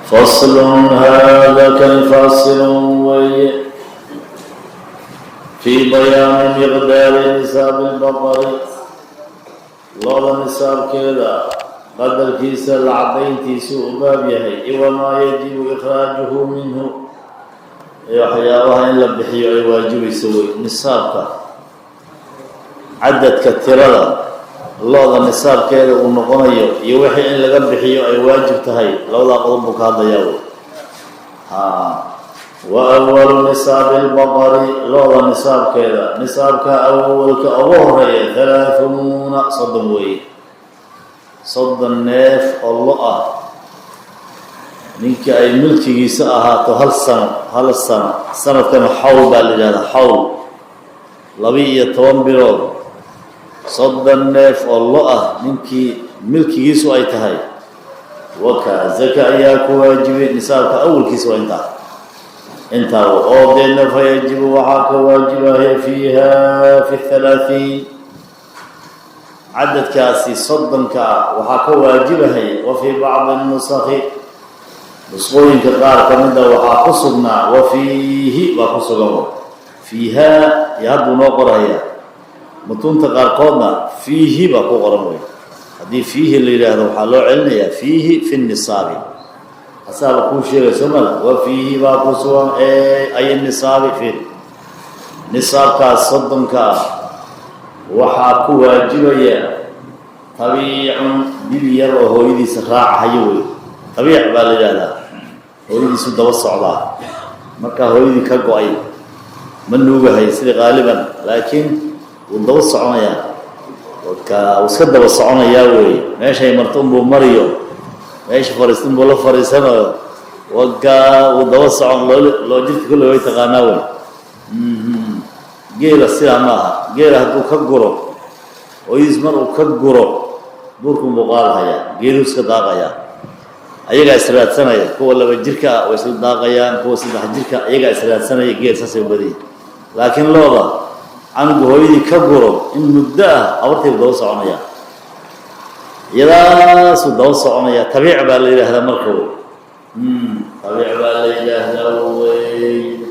Faslun, hada kan faasilun weeye fii bayaani miqdaari nisaabi lbaqari, looda nisaabkeeda qadarkiisa la cadayntiisuu u baab yahay, wamaa yajibu ikhraajuhu minhu, ee waxyaabaha in la bixiyo ay waajibayso wey. Nisaabka, cadadka, tirada looda nisaabkeeda uu noqonayo iyo wixii in laga bixiyo ay waajib tahay, labadaa qodob buu ka hadlayaa wey. Wa awalu nisaabi lbaqari, looda nisaabkeeda, nisaabka awalka ugu horeeya, 30, 30 weeye. 30 neef oo lo ah ninkii ay milkigiisa ahaato hal sano, hal sano, sanadkana xawl baa la yidhahdaa, xawl 12 bilood. 30 neef oo lo ah ninkii milkigiisu ay tahay, wakaa zaka ayaa ku waajibay. Nisaabka awalkiisa waa intaa, intaa oo deedna fa yajibu, waxaa ka waajibaya, fiiha fi 30, cadadkaasi 30-ka ah waxaa ka waajibahaya. Wa fii bacdi nusakhi, nusqooyinka qaar ka mida waxaa ku sugnaa, wa fiihi baa ku sugan, fiihaa iyo hadduu noo qorhayaa. Mutuunta qaarkoodna fiihi baa ku qoran wey. Haddii fiihi la yidhaahdo, waxaa loo celinayaa fiihi fi nisaabi, asaaba kuu sheegay soomala. Wa fiihi baa ku sugan, ay nisaabi fiir, nisaabkaas 30-ka ah waxaa ku waajibaya tabiicun, dibi yar oo hooyadiisa raacahayo wey. Tabiic baa la yidhahdaa, hooyadiisu daba socdaa. Markaa hooyadii ka go-ay ma nuugahay sida qaaliban, laakiin wuu daba soconayaa, ka wuu iska daba soconayaa weeye. Meeshay marto unbuu mariyo, meesha fariista unbuu la fariisanayo, wakaa wuu daba socon. Loo loo jirta kolley way taqaanaa wey. Geela sidaa ma aha. Geela hadduu ka guro hooyadiis, mar uu ka guro, duurkunbuu qaadahayaa, geeluu iska daaqayaa, ayagaa israadsanaya. Kuwa laba jirka ah way isla daaqayaan, kuwa saddex jirka ayagaa israadsanaya. Geel saasay u badanya. Laakiin looda canugu hooyadii ka guro, in muddo ah abartaybu daba soconaya, iyadaasuu daba soconaya. Tabiic baa la yidhaahdaa marka wey, tabiic baa la yidhaahdaa wey.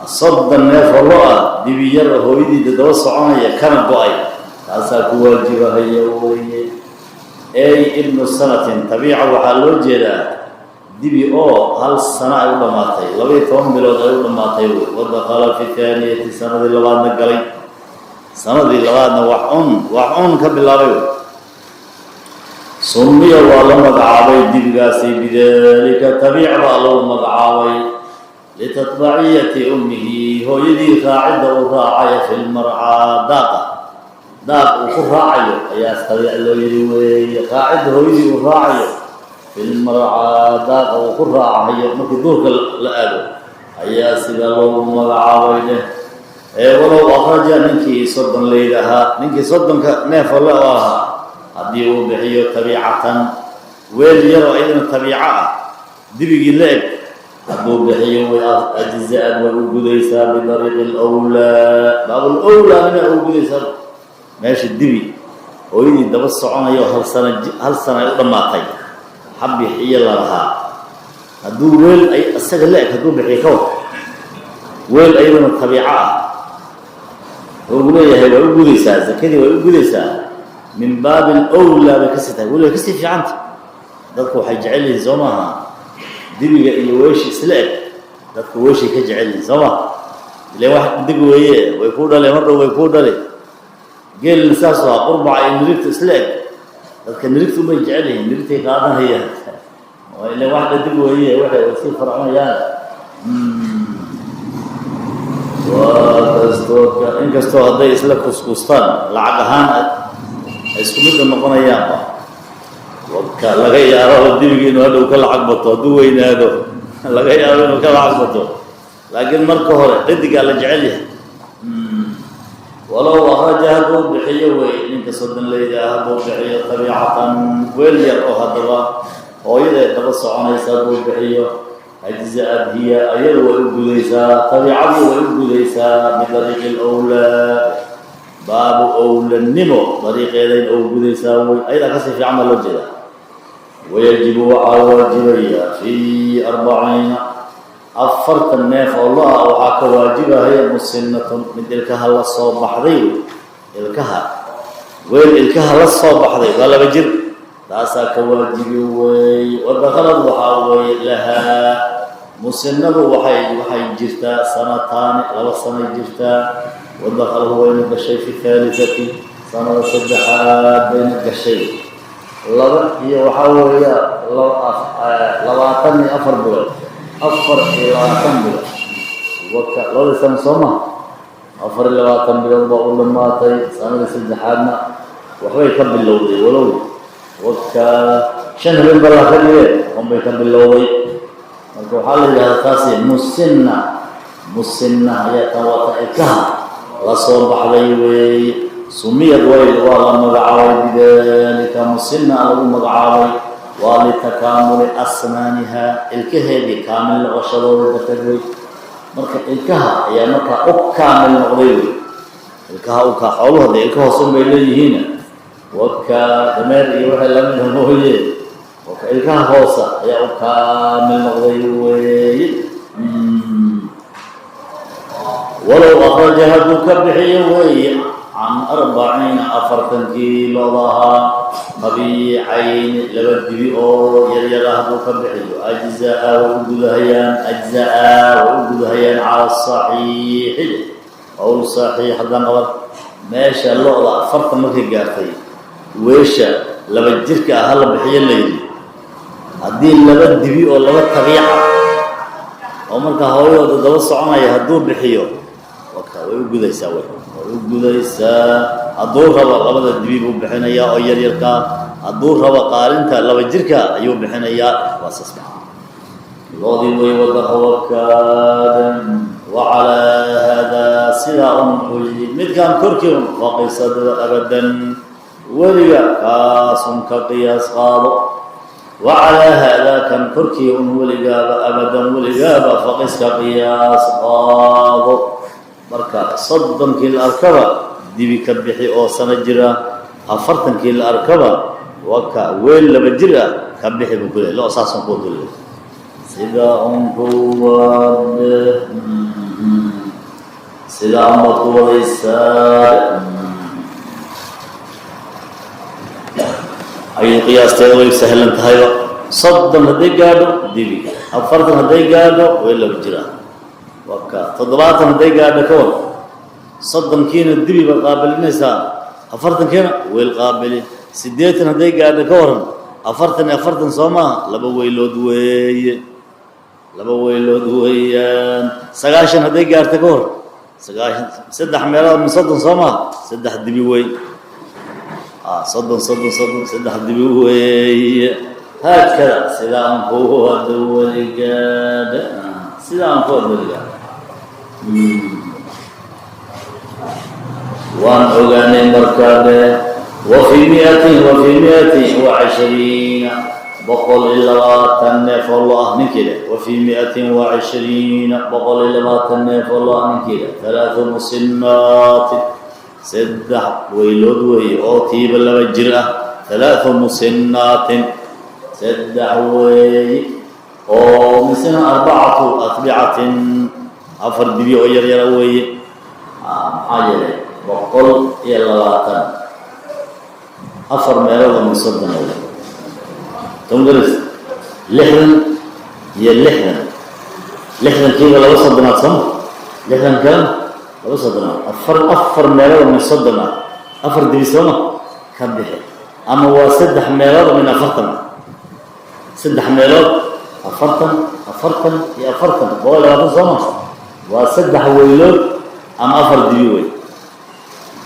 30 neef oo lo ah, dibi yar oo hooyadiida daba soconaya kana go-ay, taasaa ku waajibahaya weye. Ey ibnu sanatin, tabiica waxaa loo jeedaa dibi oo hal sano ay u dhammaatay, 12 bilood ay u dhammaatay wey. Wadakala fi thaaniyati, sanadii labaadna galay, sanadii labaadna wax un wax un ka bilaabay wey. Sumiya, waa la magacaabay dibigaasi, bidalika, tabiic baa lagu magacaabay, litatbaciyati ummihi, hooyadii raacidda uu raacayo, fi lmarcaa, daaqa, daaq uu ku raacayo ayaa tabiic loo yidhi weeye. Raacidda hooyadii uu raacayo, fi lmarcaa, daaqa uu ku raacayo markii duurka la aado, ayaa sida loogu magacaabay dheh. Ee walow akhraja, ninkii 30 leyda ahaa, ninkii 30-ka neefa le oo ahaa, haddii uu bixiyo tabiicatan, weel yaroo iyadana tabiico ah, dibigii la eg hadduu bixiyo, way ajza-ad, way u gudaysaa, bidariiqi alwlaa, baabulwlaa nina u gudaysaa. Meesha dibi hooyadii daba soconayo hal sana, hal sana ay u dhammaatay ha bixiyo lalahaa, hadduu weel ay isaga la eg hadduu bixiyo, ka war weel ayadana tabiico ah, wuxuu leeyahay way u gudaysaa zakadii, way u gudaysaa. Min baabi alwlaa bay kasii tahay, weli way kasii fiicanta. Dadku waxay jecel yihiin, soo maaha, dibiga iyo weeshi isla eg? Dadku weeshay ka jecel yihiin, soo ma? Ilan wax dig weeye, way kuu dhale, mar dhow way kuu dhale. Geelna saasu ahaa, qurbaca iyo nirigta isla eg, dadka nirigta unbay jecel yihiin, nirigtay qaadanayaan. Ilan wax dhadig weeye, waxay sii farconayaan. Waa kastoo inkastoo hadday isla kuskustaan lacag ahaan ay isku midda noqonayaanba, ka laga yaabo dibigi inuu hadhow ka lacag bato, hadduu weynaado laga yaabo inuu ka lacag bato, laakiin marka hore dhadigaa la jecel yahay. Walow akhraja, hadduu bixiyo wey, ninka 30 leyda hadduu bixiyo tabiicatan, weel yar oo haddaba hooyadeed daba soconaysa hadduu bixiyo, ajza-ad hiya, ayadu way u gudaysaa, tabiicadii way u gudaysaa, bidariiqi alwlaa, baabu owlanimo dariiqeedayna u gudaysaa wey, ayadaa kasii fiican baa loo jeedaa. Wayajibu waxaa waajibaya fii 40, 40 neef oo lo-a waxaa ka waajibahaya musinnatun, mid ilkaha la soo baxday, ilkaha weel ilkaha la soo baxday, waa 2 jir, taasaa ka waajibi wey. Wadakhalad waxaa weeye lahaa musinnadu waxay jirtaa sanataani, 2 sanay jirtaa. Wadakhalahu wayna gashay fi thaalitati, sanada saddexaad bayna gashay. 2 iyo waxaa weeya 24 bilood, 24 bilood, waka 2dii sano soo maha, 24 bilood baa u dhammaatay. Sanadii saddexaadna waxbay ka bilowday, walow waka 5 habeen baa la ka dhigee unbay ka bilowday. Marka waxaa la yidhahdaa taasi musinna, musinna ayaa tan waata ilkaha la soo baxday weeye. Sumiyad way waa la magacaabay bidalika, musinna lagu magacaabay waa litakaamuli asnaaniha, ilkaheedii kaamil noqoshadooda darteed wey. Marka ilkaha ayaa markaa u kaamil noqday wey. Ilkaha uka xooluhu hadee ilka hoos un bay leeyihiin, waka dameer iyo waxay lamid ah mooye, waka ilkaha hoosa ayaa u kaamil noqday weeye. Walow akhraja hadduu ka bixiyo weeye can 40, 40kii looda ahaa, tabiicayni, 2 dibi oo yaryar ah hadduu ka bixiyo, ajzaa way u gudahayaan, ajzaa way u gudahayaan cala asaxiixi, qowl saxiix haddaan qaban. Meesha lo-da 40 markay gaartay weesha 2 jirka ah hala bixiyo layidhi, haddii 2 dibi oo 2 tabiica oo markaa hooyadooda daba soconaya hadduu bixiyo, waka way u gudaysaa, way u gudaysaa. Hadduu rabo 2da dibi buu bixinayaa oo yaryarkaa, hadduu rabo qaalinta 2 jirka ayuu bixinayaa. Waa saas loodii way wadaqa wakaadan. Wacalaa haadaa sidaa un wuxuu midkaan korkii un faqisada abadan, weliga kaasun ka qiyaas qaado. Wacalaa haadaa kan korkii un weligaaba abadan, weligaaba faqiska qiyaas qaado. Marka 30kii la arkaba dibi ka bixi oo sano jira, 40kii la arkaba waka weel 2 jir ah ka bixi buu ku lehay. Lo saasun kuu dulle sidaa un ku wade, sidaa unbaad ku wadaysaa. Ayay qiyaasteeda way sahlan tahayba. 30 hadday gaadho dibi, 40 hadday gaadho weel 2 jir ah, waka 70 hadday gaadho ka war, 30kiina dibi baad qaabilinaysaa, 40kiina weel qaabili. 80 hadday gaadho ka waran, 40 iyo 40 soo maaha, 2 weylood weeye, 2 weylood weeyaan. 90 hadday gaarto ka war, 90 3 meelood min 30 soo maaha, 3 dibi wey. 30 30 30 3 dibi weeye. Haakada sidaa aan ku wado weligaada, sidaa aan ku wado weligaada. Waan ogaanay markaa de. Wa fii miatin, wa fii 120, 120 neef oo lo ah ninkii leh. Wa fii 120, 120 neef oo lo ah ninkii leh, 3 musinaatin, 3 weylood weeye oo tiiba 2 jir ah. 3 musinaatin, 3 weeye oo misna 4 atbicatin, 4 dibi oo yaryara weeye. Maxaa yeelay 120 4 meelood oo min 30 wey. Tomgalis 60 iyo 60, 60kiiba 2 soddonaad sooma, 60kana 2 soddonaad, 4 meelood oo min 30 ah, 4 dibi sooma ka bixi. Ama waa 3 meelood oo min 40 ah, 3 meelood 40, 40 iyo 40, 120 sooma, waa 3 weylood ama 4 dibi wey.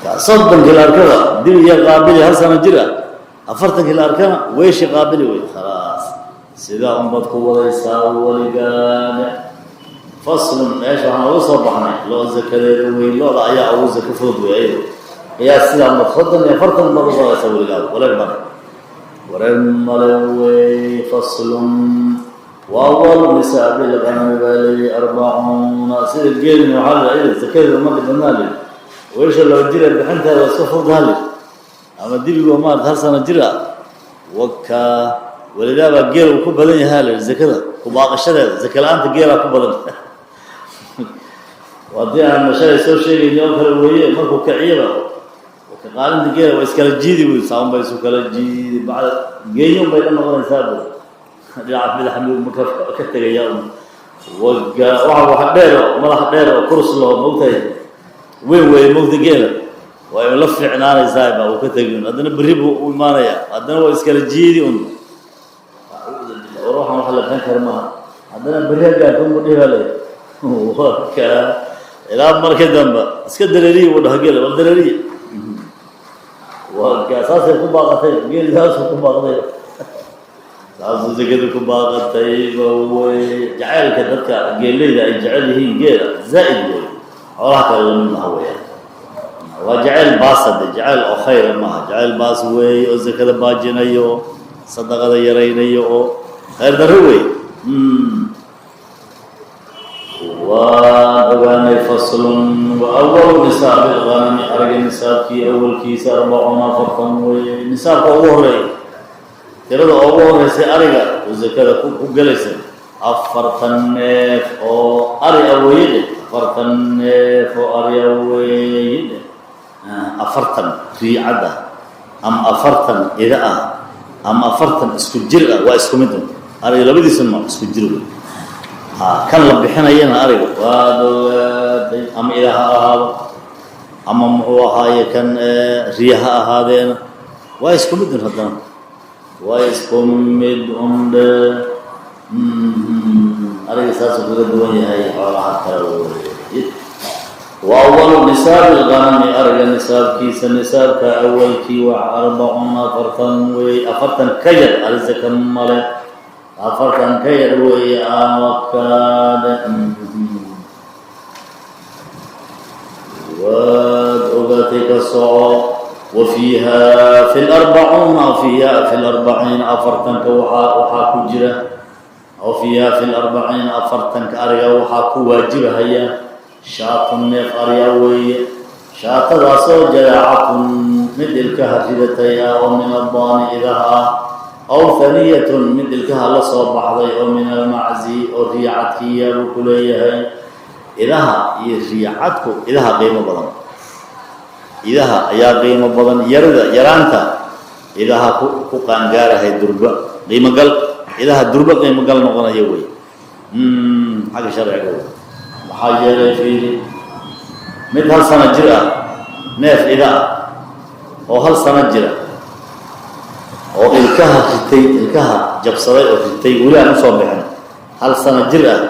30kii la arkaba dibi iyo qaabili hal sano jir ah, 40kii la arkana weeshi qaabili wey. Khalaas sidaa unbaad ku wadaysaa weligaada. Faslun, meesha waxaan uga soo baxnay loo zakadeeda wey. Looda ayaa ugu zako fudud wey ayado qiyaas sidaa unbaad 30 iyo 40 baad u wadaysaa weligaada. Wareer male, wareer male wey. Faslun wa awalu nisaabi lghanami baa leeyahy 40. Sida geelina waxaa la iyada zakadeeda ma dhibadnaa lii, weesha 2 jir ee bixinteeda waa iska fududhaa lii, ama dibigo maarata hal sano jir ah. Waka Walidaa baa geel uu ku badan yahaa la yihi zakada kubaaqashadeeda, zaka la-aanta geelaa ku badan. Haddii aan shalay soo sheegayni oo kale weeye, markuu kiciyaba qaalinta geela waa iskala jiidi buy, saaun bay isu kala jiidi, bacda geeyun bay la noqonaysaa bu, dhinaca madaxa mid ka tegaya un. Waga waxa dheer oo madax dheer oo kurs loo mogtahay weyn weeye, mogta geela waa la fiicnaanaysaa ba uu ka tegi un, haddana berri buu u imaanaya, haddana waa iskala jiidi un. War waxaan wax la bixin kara maaha, haddana berri hagaarka unbu dhihi baa leeyahy. Waka ilaa marka dambe iska dareeriya buu dhaha geela, bal dareeriya. Waka saasay ku baaqatay geeli, saasuu ku baaqday, saasuu zakadu ku baaqatay ba. Wey jacaylka dadka geeleyda ay jecel yihiin geela zaa'id wey, xoolaha kale lamid maha weyaan. Waa jacayl baasade, jacayl oo khayra maaha, jacayl baas weeye oo zakada baajinayo, sadaqada yaraynayo oo khayr darro wey. Waan ogaanay. Faslun: wa awalu nisaabi lganami, ariga nisaabkii awalkiisa, 40, 40 weeye. Nisaabka ugu horeeya, tirada ugu horeysay ariga oo zakada ku gelaysa, 40 neef oo ari a weeye dheh, 40 neef oo ari a weeye dheh, 40 riicad ah ama 40 ida ah ama 40 isku jir ah, waa isku mid un. Ariga labadiisa nooc isku jir wey. Ha kan la bixinayana ariga waad ogaatay, ama ida ha ahaado ama muxuu ahaaye kan riya ha ahaadeena, waa isku mid un. Haddana waa isku mid un dhe. Ariga saasuu kaga duwan yahay xoolaha kale wey. Wa awalu nisaabi lganami, ariga nisaabkiisa, nisaabka awalkii waa 40, 40 wey. 40 ka yar ari zaka male, 40 ka yar weeye awakaade. Waad ogaatay, ka soco. Wa fiiha fi larbacuuna, fiiha fi larbaciin, 40-ka waxaa ku jira, wa fiiha fi larbaciin, 40-ka ariga waxaa ku waajibahaya shaatun, neef arya weeye, shaatadaasoo jadaacatun, mid ilkaha ridatay ah oo min addaani idaha ah, aw haniyatun, mid ilkaha la soo baxday oo min almaczi oo riicadkiiya buu ku leeyahay. Idaha iyo riicadku, idaha qiimo badan, idaha ayaa qiimo badan. Yarida yaraanta idaha ku qaangaarahay durba qiimogal, idaha durba qiimogal noqonaya wey xagga sharciga wey. Maxaa yeelay, fiiri, mid hal sano jir ah, neef ida ah oo hal sano jira oo ilkaha ritay, ilkaha jabsaday oo ritay, weli aan usoo bixin, hal sano jir ah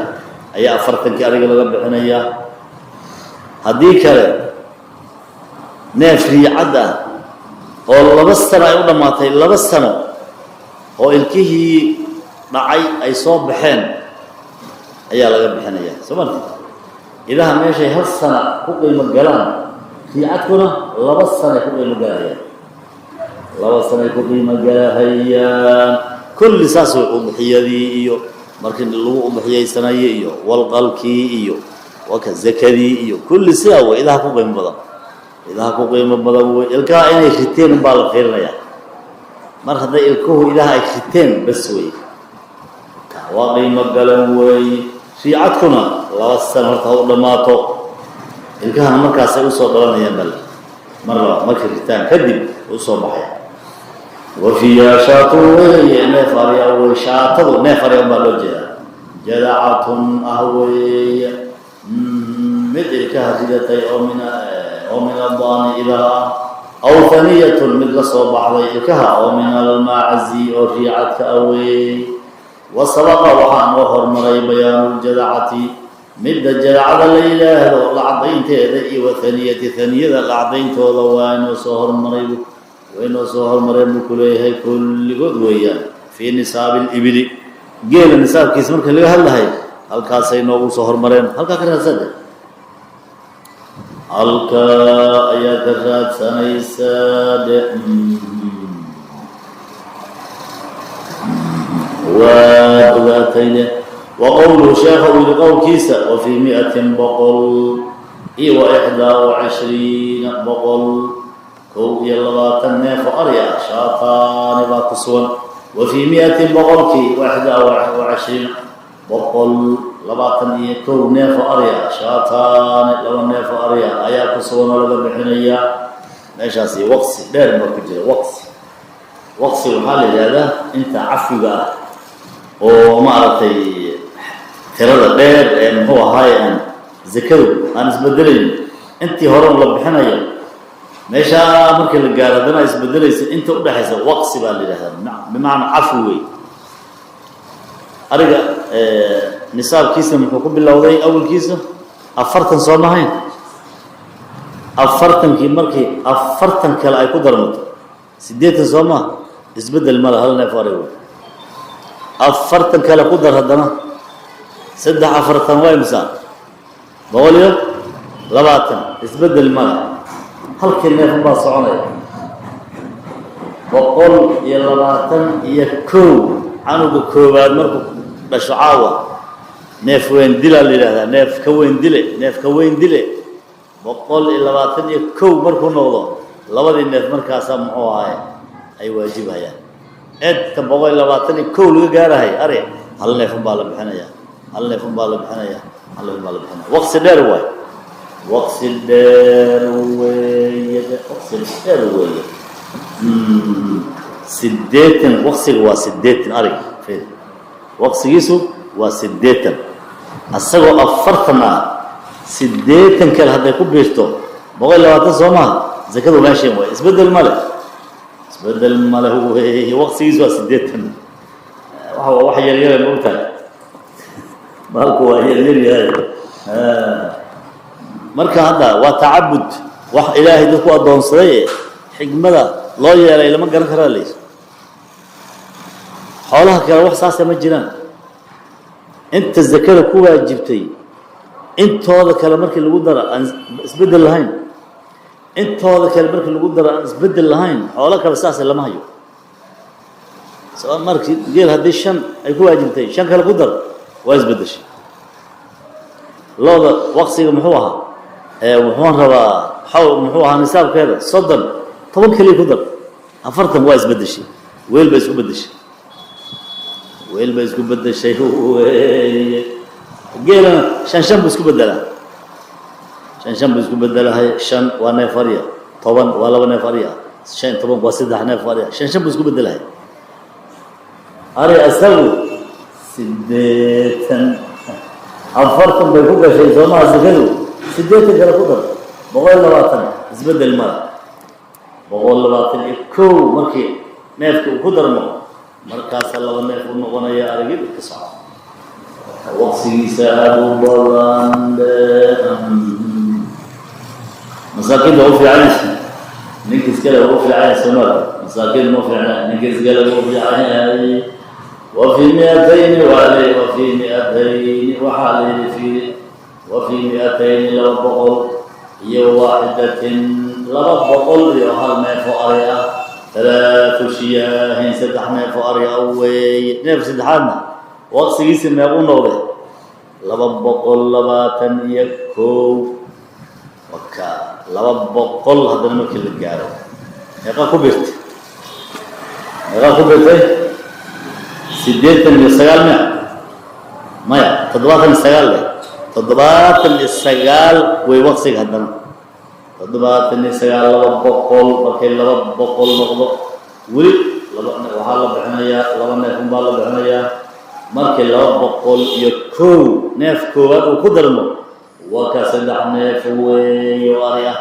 ayaa 40-kii ariga laga bixinayaa. Haddii kale, neef riicad ah oo 2 sano ay u dhammaatay, 2 sano oo ilkihii dhacay ay soo baxeen ayaa laga bixinayaa. Soo marti idaha meeshay hal sana ku qiimo galaan, riicadkuna 2 sanay ku qiimo galahayaan, 2 sanay ku qiimo galahayaan. Kulli saas way, udxiyadii iyo markii lagu udxiyaysanayay iyo walqalkii iyo waka zakadii iyo kulli sidaa way. Idaha ku qiimo badan, idaha ku qiimo badan wey. Ilkaha inay riteen unbaa la fiirinayaa. Mar hadday ilkuhu idaha ay riteen, bas wey, waa qiimo galan weey. Riicadkuna 2 sano horta ha u dhammaato, ilkahana markaasay usoo dhalanayaan bal mar laba markay ritaan kadib usoo baxaya. Wa fiiha shaatun weeye, neef arya wey. Shaatadu neef arya unbaa loo jeedaa, jadacatun ah weeye, mid ilkaha ridatay oo min addaani idaha ah, aw haniyatun, mid la soo baxday ilkaha oo min almaczi oo riicadka ah weeye. Wa sabaqa, waxaa noo hormaray, bayaanu ljadacati, midda jadacada la yidhaahdo la caddaynteeda, iyo wathaniyati, haniyada la caddayntooda waa inoo soo hormaray, waa inoo soo hormareen buu ku leeyahay. Kulligood weeyaan fii nisaabi libili, geela nisaabkiisa marka laga hadlahay, halkaasay noogu soo hormareen. Halkaa ka raadsade, halkaa ayaa ka raadsanaysaa de. Waad ogaatay de. Wa qowluhu, sheekha uu yihi qowlkiisa, wa fii 100, 121, 121 neef oo ari ah, shaataani baa ku sugan. Wa fii miatin boqolkii 21, 121 neefo arya, shaataani, laba neefo arya ayaa ku sugan oo laga bixinayaa. Meeshaasi waqsi dheer baa ku jira. Waqsi, waqsi waxaa la yidhahdaa inta cafiga ah oo maaragtay tirada dheer ee muxuu ahaay aan zakadu aan isbedelayn, intii hore la bixinayo, meeshaa markii la gaaro haddana isbedelaysa, inta udhexaysa waqsi baa la yidhahdaa, bimacnaa cafi wey. Ariga nisaabkiisa muxuu ku bilowday awalkiisa? 40, soo mahayn? 40-kii markii 40 kale ay ku darmato, 80, soo maha? Isbedel male, hal neef arig wey. 40 kale ku dar haddana, saddex 40 waa imisa? 120. Isbedel male, halkii neefun baa soconaya. 121 canuga koowaad markuu dhasho caawa, neef weyn dilaa la yidhahdaa, neef ka weyn dile, neef ka weyn dile. 121 markuu noqdo, labadii neef markaasaa muxuu ahay ay waajibayaan. Inta 121 laga gaarahay ari, hal neefun baa la bixinaya, hal neefun baa la bixinaya, hal neefun baa la bixinaya. Waqsi dheer waay, waqsi dheer weeye, waqsi dheer weeye. 80, waqsiga waa 80 arig. Fir, waqsigiisu waa 80, isagoo 40 ah, 80 kale hadday ku biirto, 120, soo maha? Zakadu meeshan waay, isbeddel male, isbeddel male wey. Waqsigiisu waa 80. Waa wax yar yara, ma ogtahay? Baalku waa yaryar yahay. Marka hadda waa tacabud, wax Ilaahay dadku addoonsaday, xigmada loo yeelay lama garan karaa layidhi. Xoolaha kale wax saasa ma jiraan. Inta zakada ku waajibtay intooda kale markii lagu daro aan isbeddel lahayn, intooda kale markii lagu daro aan isbeddel lahayn, xoolo kale saasa lama hayo. Soo markii geel haddii shan ay ku waajibtay, shan kale ku dar, waa isbeddeshay. Looda waqsiga muxuu ahaa? Muxuun rabaa xaw muxuu ahaa nisaabkeeda? 30. 10 keliya ku dar, 40, waa isbeddeshay. Weel bay isku beddeshay, weel bay isku beddeshay weye. Geelana shan shan buu isku beddelaa, shan shan buu isku beddelahay. Shan waa neef arya, 10 waa laba neef arya, 15 waa saddex neef arya. Shan shan buu isku beddelahay. Ari asagu 80, 40 bay ku gashay, soomaha? Zakadu 80 kale ku dar, 120, isbeddel mala. 121 markii neefka uu ku darmo, markaasaa laba neef u noqonaya arigii ka soco. Waqsigiisa aada u badan. Masaakiinta waa u fiicanaysa, ninka iskale waa u fiicanya, soomaalka masaakiin ma fiicna, ninka iskale waa u fiican yahay. Wa fii miatayni waale, wa fii miatayni waxaa la yidhi fiiri, wa fii miatayni, 201, 201 neef oo ari ah, halaatu shiyaahin, saddex neef oo ari ah weeye. Neef saddexaadna waqsigiisi meequu noqday? 221. Waka 200 haddana markii la gaaro, meeqaa ku birtay? Meeqaa ku birtay? 89 miya? Maya, 79 leh, 79 way waqsiga haddana. 79, 200 markay 200 noqdo, weli laba waxaa la bixinayaa, laba neef unbaa la bixinayaa. Markii 201 neef koowaad uu ku darmo, waa ka saddex neef weeye oo ari ah.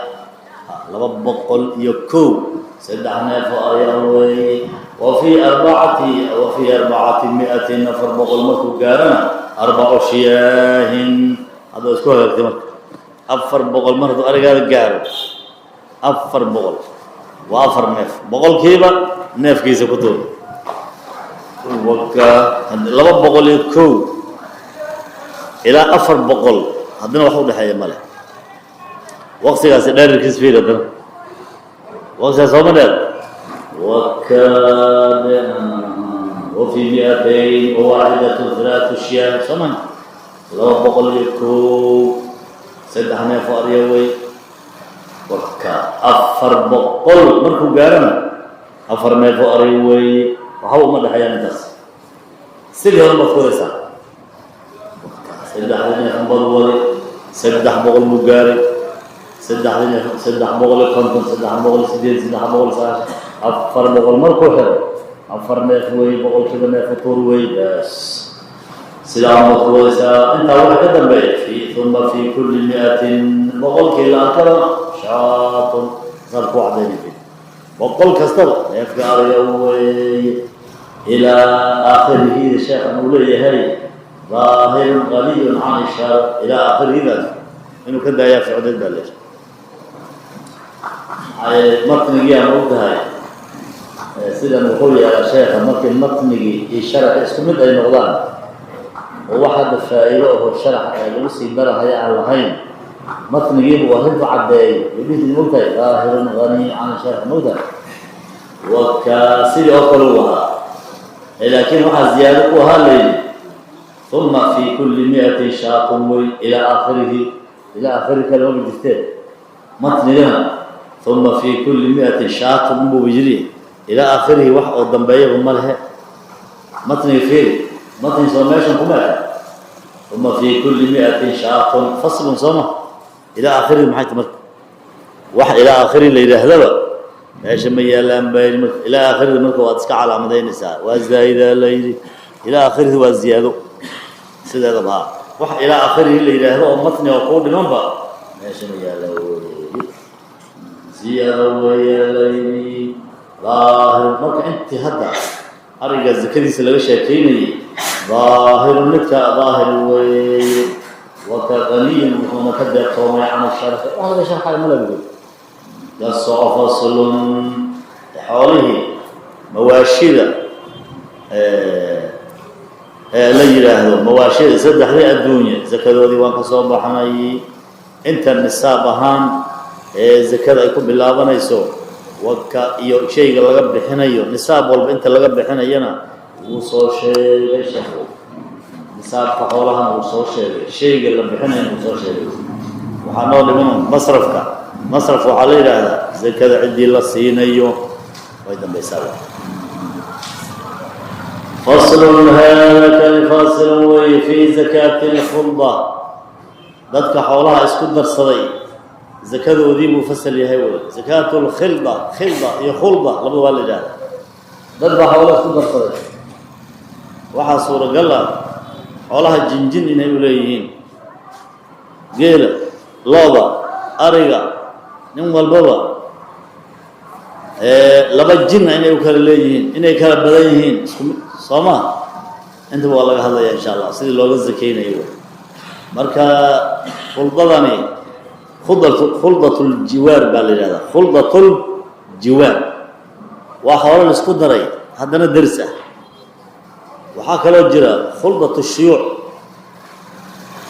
201, saddex neef oo ari ah weeye. Wa fii arbacati, wa fii arbacati miatin, 400 markuu gaarana, arbacu shiyaahin. Hadda isku hagaagtay. Marka 400 mar hadduu arigaada gaaro, 400 waa afar neef, boqolkiiba neefkiisa ku tuur. Waka 201 ilaa 400 haddana wax udhexeeya male. Waqtigaasi dheerarkiis fiir haddana, waqtigaas sooma dheer? Wakad وفي 201 ثلاث شياه, soo ma? 201, saddex neef oo arya wey. Waka 400 markuu gaarana, afar neef oo arya weeye. Waxba uma dhexeeyaan intaas. Sidii hore baad ku wadaysaa. Saddexdii neef baad wadi, 300 buu gaaray. Saddexdii neef 350, 308, 390, 400 markuu xiro, afar neef wey, boqolkiiba neef utuur wey. Bas, sidaa baad ku wadaysaa. Intaa waxa ka dambeeya fi uma fi kulli miatin, boqolkii la arkaba, shaatun. Saad ku cadaynaysa 100 kastaba neefka ariga weeye. Ilaa aakhirihi sheekhan uu leeyahay daahirun qaliyun can ishar. Ilaa aakhirihidaas inuu ka daayaa ficdeed baa leeyahay. Matnigii aan og tahay sidan wuxuu yeelaa sheekha, markii matnigii iyo sharaxi isku mid ay noqdaan oo wax hadda faa'iido aho sharax ee lagu sii darahaya aan lahayn, matnigiibu arrintu caddeeyo yodhihti, mogtahay, daahirun ganiy can sharx, mogtahay, waka sidii oo kale u ahaa. Laakiin waxaa ziyaado ku ahaa layidhi uma fi kulli miatin shaatun wey ilaa aakhirihi. Ilaa aakhirihi kale maba jirteen matnigana. Uma fi kulli miatin shaatun unbuuba yidhi, ilaa aakhirihi wax oo dambeeyaba ma lehe. Matniga fiiri, matni soo meeshan kuma eka. Uma fi kulli miatin shaatun faslun, sooma? Ilaa aakhirihi maxay ta marka? Wax ilaa aakhirihi la yidhaahdaba meesha ma yaalaan baa yidhi. Marka ilaa aakhirihi marka waad iska calaamadaynaysaa, waa zaa'idaa la yidhi. Ilaa aakhirihi waa ziyaado sideedaba. Ha, wax ilaa aakhirihi la yidhaahdo oo matni oo kuu dhimanba meesha ma yaalla weeye, ziyaado weeye la yidhi. Daahir marka intii hadda ariga zakadiisa laga sheekeynayay, daahirun midka daahir weeye, waka qaniyin wuxuuna ka deeqtoomay can sharxi. Wax laga sharxayo ma labugo. Kasoco faslun. Xoolihii mawaashida ee la yidhaahdo mawaashida, saddexdii adduunya zakadoodii waan ka soo baxnay. Inta nisaab ahaan ee zakada ay ku bilaabanayso waka iyo shayga laga bixinayo, nisaab walba inta laga bixinayana wuu soo sheegay sheekhu. Nisaabka xoolahana wuu soo sheegay, shayga la bixinayana wuu soo sheegay. Waxaa noo dhiman masrafka. Masraf waxaa la yidhaahdaa zakada ciddii la siinayo, way dambaysaa. Faslun, hada kani faasilun weeye fii zakaati lkhulda. Dadka xoolaha isku darsaday zakadoodii buu fasal yahay wey. Zakaatu lkhilda, khilda iyo khulda labada waa la yidhahda. Dad baa xoolaha isku darsaday. Waxaa suuragal ah xoolaha jinjin inay u leeyihiin, geela, looda, ariga, nin walbaba laba jinna inay u kala leeyihiin, inay kala badan yihiin, isku soo ma? Intaba waa laga hadlaya insha Allah, sidii looga zakeynayo. Marka khuldadani khuldat khuldatuljiwaar baa la yidhahdaa. Khuldatuljiwaar waa xoolo la isku daray haddana deris ah. Waxaa kaloo jira khuldat shuyuuc.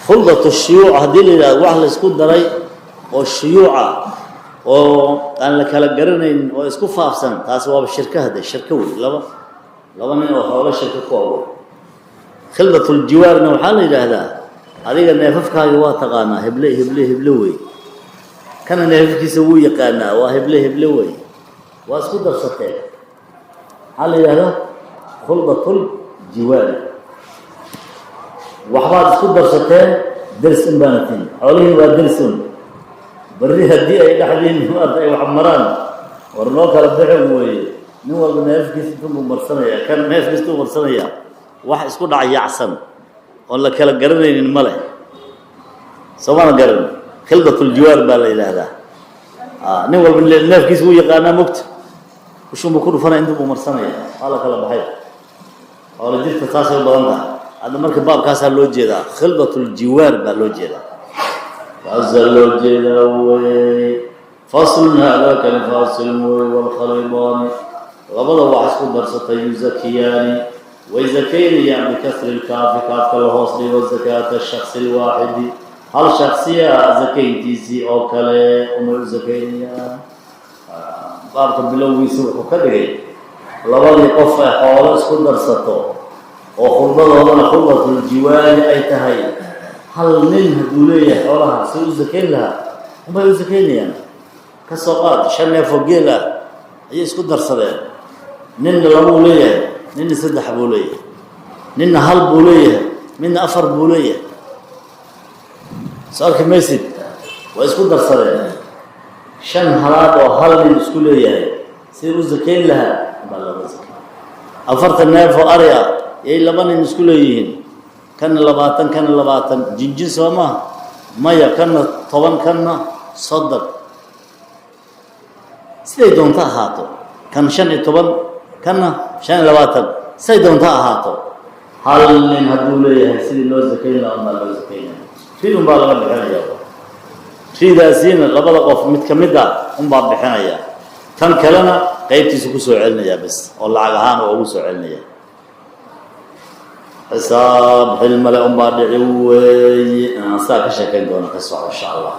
Khuldat shuyuuc haddii la yidhahdo, wax la isku daray oo shuyuuca oo aan la kala garanaynin oo isku faafsan, taasi waaba shirka. Hadde shirko wey, laba nin oo xoolo shirka ku awoy. Khildatuljiwaarna waxaa la yidhaahdaa adiga neefafkaaga waa taqaanaa, heble heble heble wey, kana neefafkiisa wuu yaqaanaa, waa heble heble wey, waa isku darsateen. Maxaa la yidhahdaa? Khuldatuljiwaari. Waxbaad isku darsateen, ders un baana tin, xoolihii waa ders un. Barri haddii ay dhexdiin maarta ay wax maraan, war noo kala bixin weeye. Nin walba neefkiisa intunbuu marsanaya, kan neefkiisa uu marsanaya. Wax isku dhac yaacsan oon la kala garanaynin ma leh, soomana garan? Khildatuljiwaar baa la yidhaahdaa. Nin walba neefkiisa wuu yaqaanaa, mogta ushunbuu ku dhufanaya, inta buu marsanaya, waa la kala baxay. Xoolo jirta taasay u badan tahay. Hadda marka baabkaasaa loo jeedaa, khildatuljiwaar baa loo jeedaa, kaasaa loo jeedaa wey. Faslun, haadaa kani faasilun wey. Waalkhaliidaani, labada wax isku darsatay, yuzakiyaani, way zakaynayaan, bikasri lkaafi, kaafka la hoos dhigo, zakaata shaksi lwaaxidi, hal shaksiya zakayntiisii oo kale umay u zakaynayaan. Baabka bilowgiisa wuxuu ka dhigay labadii qof ee xoolo isku darsato oo khuldadoodana khuldatuljiwaari ay tahay, hal nin hadduu leeyahay xoolaha si u zakayn lahaa unbay u zakaynayaan. Ka soo qaad shan neefoo geel ah ayay isku darsadeen, ninna labuu leeyahay. Ninna saddex buu leeyahay, ninna hal buu leeyahay, midna afar buu leeyahay. Soo arki maysid, waa isku darsadeen. Shan halaad oo hal nin isku leeyahay sida u sakayn lahaa baa looga sakay. 40 neef oo ari ah yay laba nin isku leeyihiin, kana 20, kana 20, jinjin soo maaha? Maya, kana 10, kana 30. Siday doonto ahaato, kan 15, kana 25, siday doonto ahaato, hal nin hadduu leeyahay sidii loo sakayn lahaa unbaa loo sakaynaya. Ri un baa laga bixinaya. Ridaasiina labada qof mid ka mid ah unbaa bixinaya, kan kalena qaybtiisa ku soo celinaya bas, oo lacag ahaan oo ugu soo celinaya. Xisaab xilmale unbaa dhici weeye. Saa ka sheekayn doona, ka soco insha Allah.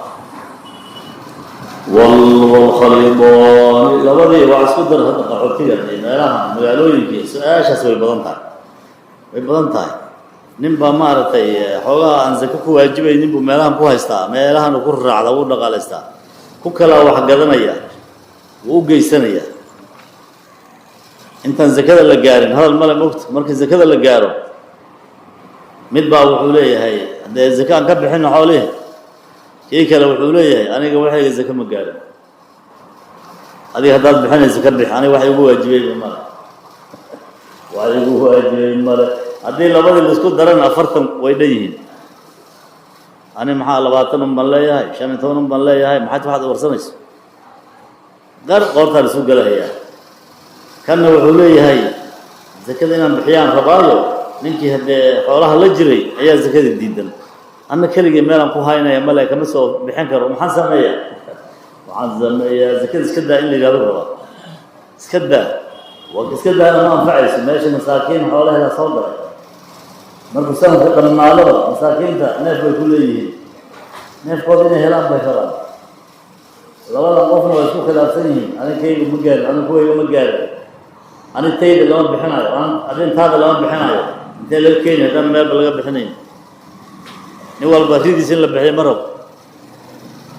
Wlkhaliidaani, labadii waa isku dar. Hadda qaxootiga iyo meelaha magaalooyinka su-aashaas way badan tahay, way badan tahay. Nin baa maaragtay xoogaha aan zako ku waajibaynin buu meelahan ku haystaa, meelahan ku raacda, wuu dhaqaalaystaa. Ku kalaa wax gadanaya, wuu u geysanaya. Intaan zakada la gaarin hadal male, mogta. Markii zakada la gaaro, mid baa wuxuu leeyahay, haddee zaka aan ka bixino xoolihi. Kii kale wuxuu leeyahay, aniga waxayga zake ma gaarin, adiga haddaad bixinaysa ka bix, aniga wax igu waajibayba male, wax igu waajibay male. Haddii labadii laisku darana 40 way dhan yihiin. Ani maxaa 20 un baan leeyahay, 15 un baan leeyahay, maxaad waxaad warsanayso? Qar qoortaa la isu gelahayaa. Kanna wuxuu leeyahay, zakada inaan bixiyaan rabaayo, ninkii haddee xoolaha la jiray ayaa zakada diidan, anna keligii meelaan ku haynaya male, kama soo bixin karo. Maxaan sameeyaa? Waxaan sameeyaa, zakada iska daa in la yidhahdo rabaa. Iska daa, iska daana ma anfacayso. Meesha masaakiin xoolaheeda soo galay. Markuu sanadka dhammaadaba masaakiinta neef bay ku leeyihiin, neefkooda inay helaan bay rabaan. Labadan qofna waa isku khilaafsan yihiin: aninkayga ma gaarin, ani kuwayga ma gaarin, ani tayda lama bixinayo, arrintaada lama bixinayo. Intee laga keeni haddaan meelba laga bixinayn? Nin walba ridiis in la bixiyo ma rabo.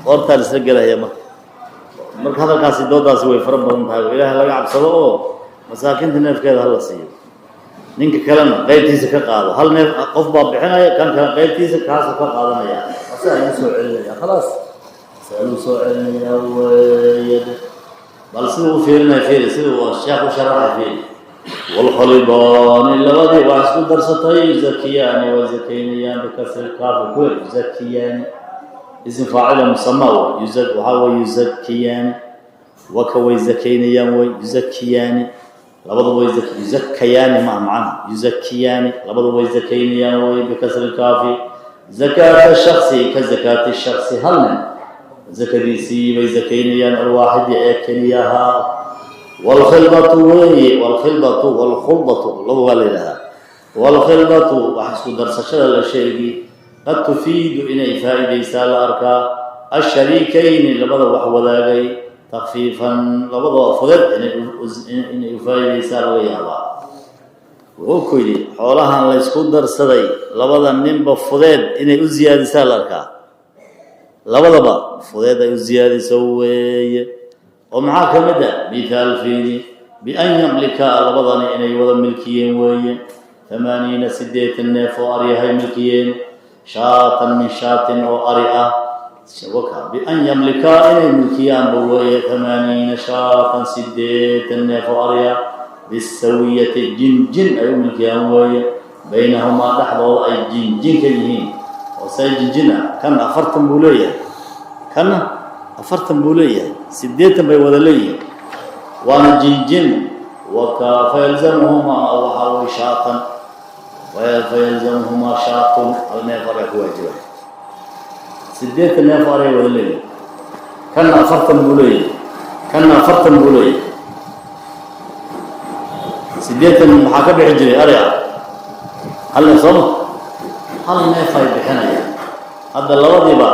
Qoortaa la isla gelaya. Marka hadalkaasi, doodaasi way fara badan tahay. Ilaahay laga cabsado oo masaakiinta neefkeeda hala siiyo, ninka kalena qaybtiisa ka qaado. Hal neef qof baa bixinaya, kan kale qaybtiisa kaasuu ka qaadanaya, asaa lagu soo celinaya. Khalaas, asaa lagu soo celinaya weeye. Bal siduu u fiirinaya fiiri, siduu sheekh u sharaxay fiiri. Waalkhalidaani, labadii waa isku darsatay, yuzakiyaani, waa zakaynayaan. Bikasri kaafi ku yuzakiyaani, ism faacila musama wey. Waxaa wey yuzakiyaani, waka way zakaynayaan wey. Yuzakiyaani, labadu way yuzakayaani, ma macnaha yuzakiyaani, labadu way zakaynayaan wey. Bikasri kaafi, zakaata shaksi, ka zakaati shaksi, hal nin zakadiisii bay zakaynayaan, alwaaxidi ee keliyahaa. Waalkhildatu weeye, waalkhildatu, waalkhuldatu, laba waa la yidhahdaa. Waalkhildatu, wax isku darsashada la sheegi, qad tufiidu, inay faa'iidaysaa la arkaa, ashariikayni, labada wax wadaagay, takfiifan, labadoo fudeed inay u faa'iidaysaa laga yaabaa. Wuxuu ku yidhi, xoolahan laysku darsaday labada ninba fudeed inay u siyaadisaa la arkaa, labadaba fudeed ay u siyaadiso weeye. Oo maxaa ka mid ah? Mithaal fiidi: bian yamlika, labadani inay wada milkiyeen weeye, 80, 80 neef oo aryahay milkiyeen, shaatan min shaatin, oo ari ah. Waka bian yamlikaa, inay milkiyaanba weeye, 80 shaatan, 80 neef oo arya, bisawiyati, jinjin ay u milkiyaan weeye, baynahumaa, dhexdooda ay jinjin ka yihiin. Oo say jinjin ah? Kan 40 buu leeyahay, kanna 40 buu leeyahay, 80 bay wada leeyihiin, waana jinjin. Waka fayalzamuhumaa, waxaa way shaatan, fayalzamuhumaa shaatun, hal neef ayaa ku waajiba. 80 neef aray wada leeyihin, kanna 40 buu leeyahay, kanna 40 buu leeyahay. 80 maxaa ka bixi jiray ari ah? Hal neef sooma? Hal neef ay bixinayaan. Hadda labadiiba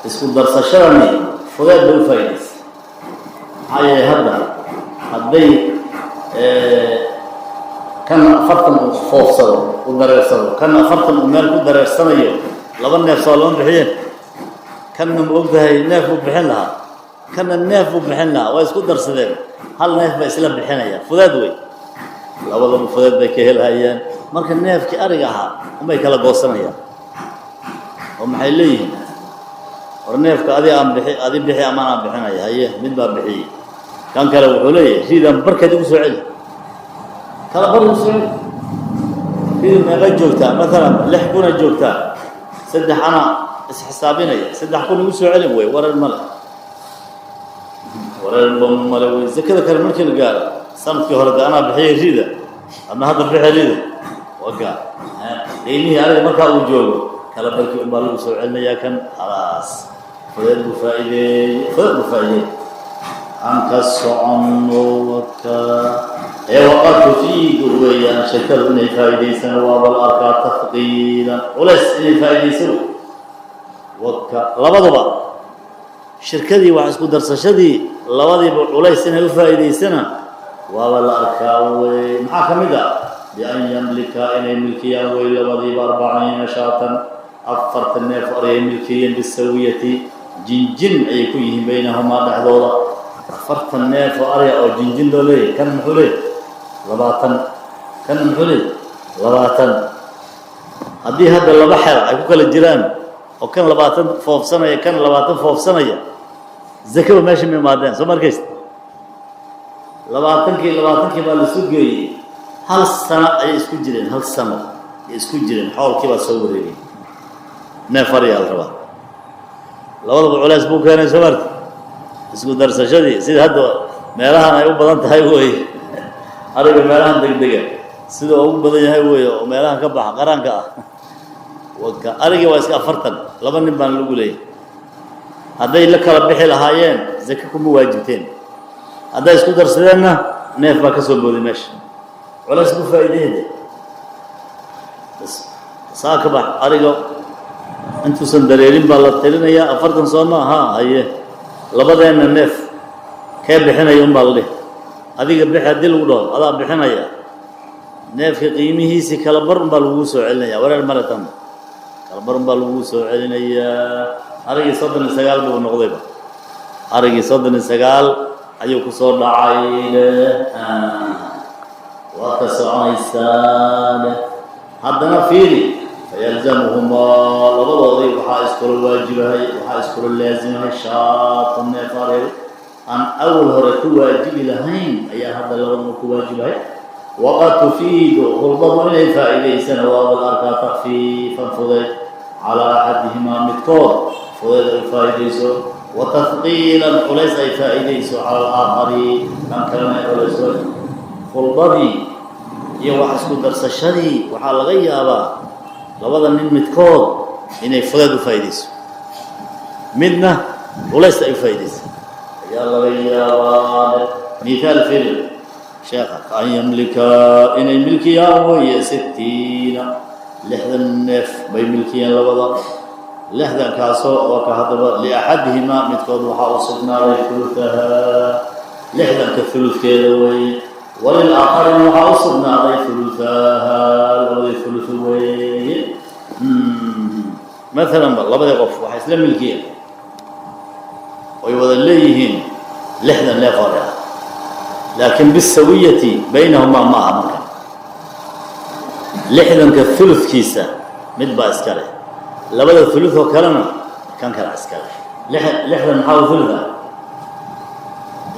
isku darsashadani fudeed bay u faa'iidaysa. Maxaa yeelay, hadda hadday kan 40 uu foofsado, u dareersado, kan 40 uu meel ku dareersanayo, laba neef soo lama bixiyeen? Kanna ma og tahay neef buu bixin lahaa, kanna neef buu bixin lahaa. Waa isku darsadeen, hal neef ba isla bixinaya. Fudeed wey. Labadaba fudeed bay ka helhayaan. Marka neefkii ariga ahaa unbay kala goosanayaan oo maxay leeyihiin? War neefka adi aan bixi, adi bixi amaan aan bixinaya. Haye, mid baa bixiyey, kan kale wuxuu leeyahay riidan barkeed igu soo celi, kala bar igu soo celi. Riidu meeqay joogtaa? Maalan 6,000 joogtaa, saddex anaa isxisaabinaya, 3,000 igu soo celin wey. Wareer male, wareerba male wey. Zakada kale markii la gaaro, sanadkii hore de anaa bixiyay riida, adna hadda bixi riida, waa gaar. Qiimihii ariga markaa uu joogo kala barkii unbaa lagu soo celinayaa kan. Khalaas, fudeed buu faa'iideeyey, fudeed buu faa'iideeyey. Aan ka soconno. Waka ee waqad tufiidu weeyaan shirkadu inay faa'iidaysana waaba la arkaa, tafqiilan culays inay faa'iidayso. Waka labaduba shirkadii wax isku darsashadii labadiiba culays inay u faa'iidaysana waaba la arkaa wey. Maxaa ka mid ah? Bian yamlika, inay milkiyaan wey labadiiba, 40 shaatan, 40 neef ariyay milkiyeen, bisawiyati, jinjin ayay ku yihiin, baynahumaa, dhexdooda. 40 neef oo arya oo jinjin loo leeyahy, kan muxuu leeyahy? 20. Kan muxuu leeyahy? 20. Haddii hadda laba xer ay ku kala jiraan oo kan 20 foofsanaya, kan 20 foofsanaya, zakaba meesha ma imaadeen. Soo markaysta 20kii, 20kii baa laisu geeyey. Hal sano ayay isku jireen, hal sano ayay isku jireen. Xoolkii baa soo wareegay, neef aryaa la rabaa. Labadaba culays buu keenay. Soo marta isku darsashadii sida hadda meelahan ay u badan tahay wey. Ariga meelahan degdega sida ugu badan yahay wey oo meelahan ka baxa qaraanka ah. Waka arigii waa iska 40, laba nin baan lagu leeyahy. Hadday la kala bixi lahaayeen zake kuma waajibteen, hadday isku darsadeenna neef baa ka soo booday meesha, culays ku faa'iideede. Bas saa ka bax. Ariga intuusan dareerin baa la tirinayaa. 40 soo ma aha? Haye, labadeenna neef kee bixinaya un baa la dhihi. Adiga bixi haddii lagu dhaho, adaa bixinaya. Neefka qiimihiisii kala bar un baa lagugu soo celinaya. Wareer male tan, kala bar un baa lagugu soo celinayaa. Arigii 39 buu noqdayba, arigii 39 ayuu kusoo dhacay. Waa ka soconaysaa. Haddana fiiri, fayalzamuhumaa, labadoodii waxaa iskula waajibahay, waxaa iskula laazimahay, shaatu, neef areer aan awal hore ku waajibi lahayn ayaa hadda labadaba ku waajibahay. Waqad tufiidu khulbadu inay faa'iidaysana waaba la arkaa, takfiifan, fudayd, calaa axadihimaa, midkood fudayd ay faa'iidayso, wa tahqiilan, culays ay faa'iidayso, cala alaakhari, kan kalena ay culayso. Khulbadii iyo wax isku darsashadii waxaa laga yaabaa labada nin midkood inay fudayd u faa'iidayso, midna culays ay u faa'iidayso ayaa laga yaabaa. Mithaal fil sheekha, kaan yamlika, inay milkiyaan weeye, 60, 60 neef bay milkiyeen labada. 60kaasoo waa ka haddaba liaxadihimaa, midkood waxaa u sugnaaday huluhahaa, 60ka huludkeeda weeye, walilaaakharina waxaa u sugnaaday huluhahaa, labadii huluth weeye. Maalan ba labadii qof waxay isla milkiyeen oy wada leeyihiin 60 neef hore ah, laakiin bisawiyati baynahumaa ma aha. Marka 60ka huludkiisa mid baa iska leh, labada hulud oo kalena kan kala iska leh. 60 maxaa u hulud ah?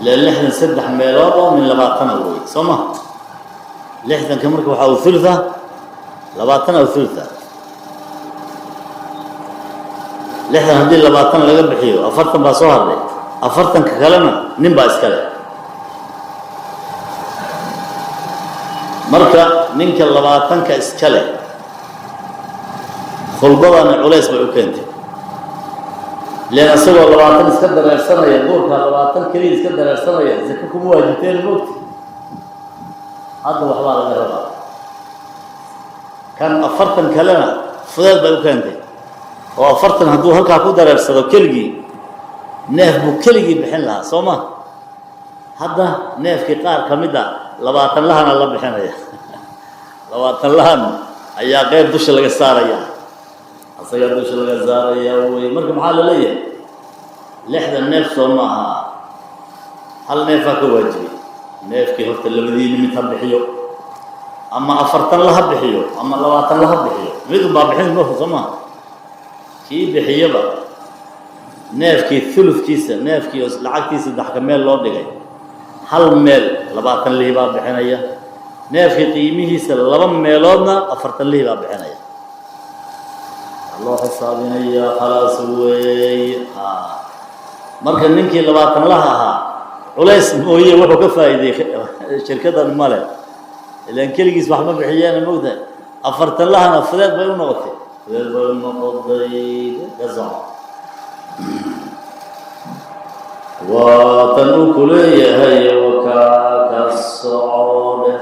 Ilaa 60 saddex meelood oo min 20 wey, soo ma? 60ka marka waxaa u hulud ah 20 u hulud ah. 60 haddii 20 laga bixiyo, 40 baa soo hadhay. 40ka kalena nin baa iska leh. Marka ninka 20ka iska leh khulbadani culays bay u keentay, ilaan isagoo 20 iska dareersanaya duurkaa, 20 keliya iska dareersanaya, zako kuma waajibteen moogta. Hadda waxbaa laga rabaa. Kan 40 kalena fudeed bay u keentay, oo 40 hadduu halkaa ku dareersado keligii, neef buu keligii bixin lahaa, soo ma? Hadda neefkii qaar ka mid a 20 lahana la bixinaya, 20 lahan ayaa qeyb dusha laga saaraya, asagaa dusha laga saaraya wey. Marka maxaa la leeyahay? 60 neef soo ma aha? Hal neefaa ka waajibay. Neefkii horta labadiini mid ha bixiyo. Ama 40 laha bixiyo ama 20 laha bixiyo, mid unbaa bixin mo, soo maha? Kii bixiyaba neefkii thuludkiisa, neefkii oo lacagtii saddex ka meel loo dhigay hal meel, 20 lihi baa bixinaya. Neefkii qiimihiisa laba meeloodna 40 lihi baa bixinaya. Loo xisaabinayaa, khalaas weeye. Marka ninkii 20 laha ahaa culays mooye wuxuu ka faa'iiday shirkadan male, ilaan keligiis wax ma bixiyeena, mogtahay? 40 lahana fudeed bay u noqotay, fudeed bay u noqotay. Ka soco. Waa tan uu ku leeyahay, wakaa ka soco dheh.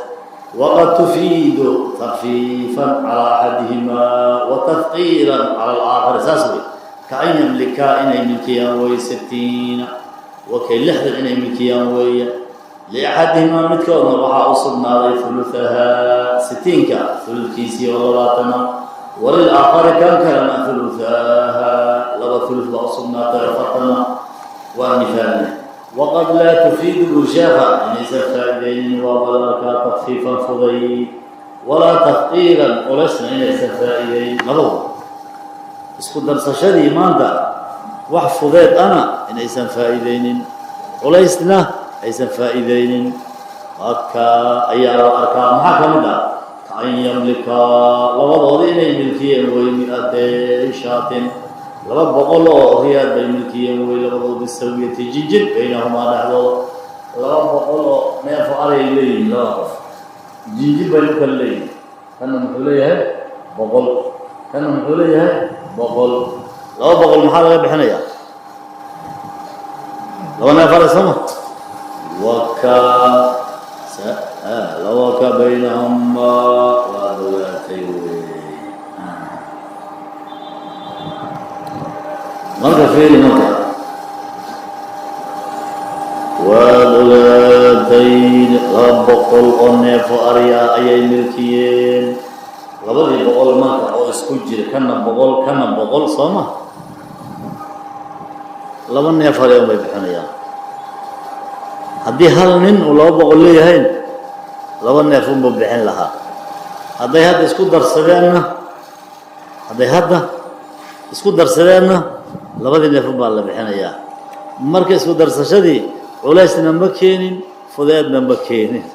Waqad tufiidu takfiifan calaa axadihimaa wa tadqiilan cala alaakhari, saas wey. Kaan yamlikaa, inay milkiyaan wey, 60, wakay 60 inay milkiyaan weeye. Liaxadihimaa, midkoodna waxaa u sugnaaday huluhahaa, sitiinka huludkiisii oo 20. Walilaakhari, kan kalena, huluhaha, laba hulud baa u sugnaatay, 40. Waa mithaalne. Waqad laa tufiidu busheekha, inaysan faa'iideynin waaba la arkaa, takfiifan fuday walaa tafqiilan, culaysna inaysan faa'iideynin labadaba. Isku darsashadii maanta wax fudeed ana inaysan faa'iideynin, culaysna aysan faa'iideynin marka ayaa la arkaa. Maxaa ka mid ah? Kaan yamlikaa, labadoodii inay milkiyeen wey, 200 shaatin, 200 oo riyaad bay milkiyeen wey labadood, bisawiyati, jinjin, baynahumaa, dhexdooda. 200 oo neefo arayay leeyihiin labada qof, jinjin bay u kala leeyihiin. Kanna muxuu leeyahay? 100. Kanna muxuu leeyahay? 100. 200 maxaa laga bixinayaa? Laba neef aray, sooma? Waka lawaka baynahumaa, waad ogaatay wey. Marka fiiri, marka waad ogaatay, 200 oo neefo ari ah ayay milkiyeen. Labadii boqol marka oo isku jira, kana 100, kana 100, soo ma? Laba neef ari un bay bixinayaan. Haddii hal nin uu 200 leeyahayn, laba neef unbuu bixin lahaa. Hadday hadda isku darsadeenna, hadday hadda isku darsadeenna, labadii neef un baa la bixinayaa. Marka isku darsashadii culaysna ma keenin, fudeedna ma keenin.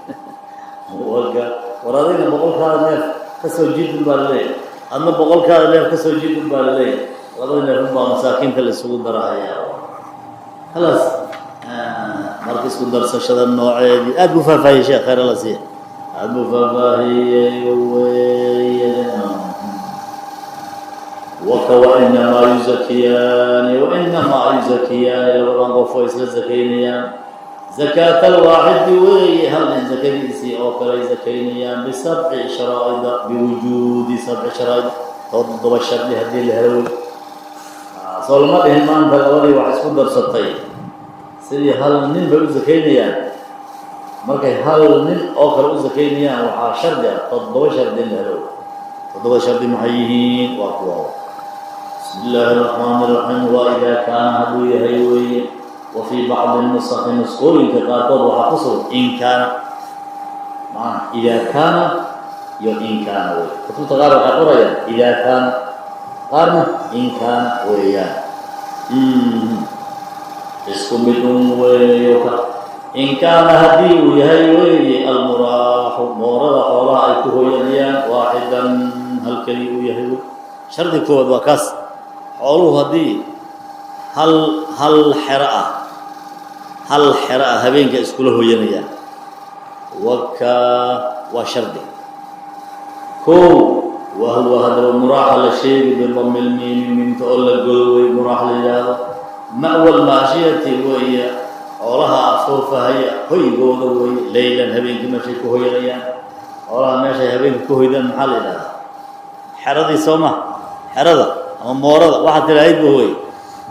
Waka war adigna 100-kaada neef ka soo jiid un baa laleeyahay, adna 100-kaada neef ka soo jiid un baa laleeyahay. Labadii neef un baa masaakiinta la isugu darahayaa, khalaas. Marka isku darsashada nooceedii aad buu faahfaahiyey sheekh, khayr alla siiya, aad buu faahfaahiyey wey. Waka wainamaa yuzakiyaani, wainamaa yuzakiyaani, labadan qof way isla zakaynayaan, zakaata alwaaxidi weeye, hal nin zakadiisii oo kale ay zakaynayaan, bisabci sharaa'ida, biwujuudi sabci sharaa'id, 7 shardi haddii la helo wey. Soo lama dhihin maanta labadii wax isku darsatay sidii hal nin bay u zakaynayaan? Markay hal nin oo kale u zakaynayaan, waxaa shardi ah 7 shardi in la helo. 7 shardi maxay yihiin? Waa kuwa. Bismi illaahi araxmaani iraxiim. Waa idaa kaana, hadduu yahay weeye. Wa fii bacdi nusakhi, nusqooyinka qaarkood waxaa ku sugan in kaana, macanaa idaa kaana iyo in kaana wey. Kutubta qaar waxay qorayaan idaa kaana, qaarna in kaana weeyaan, isku mid un weeyo. Ka in kaana, haddii uu yahay weeye, almuraaxu, moorada xoolaha ay ku hoyanayaan, waaxidan, hal keliya uu yahay wey. Shardi koowaad waa kaas. Xooluhu haddii hal xero ah, hal xero ah habeenka iskula hoyanayaan, waka waa shardi kow. Wahuwa, haddaba muraaxa la sheegi, bidami lmiimi, miimta oo la godo wey muraax la yidhaahdo, ma'wa lmaashiyati weeye, xoolaha afoofahaya hoygooda weeye, leylan, habeenkii meeshay ku hoyanayaan. Xoolaha meeshay habeenka ku hoydaan maxaa la yidhahdaa? Xeradii, soo ma? Xerada ama moorada waxaad tidhaahid ba wey.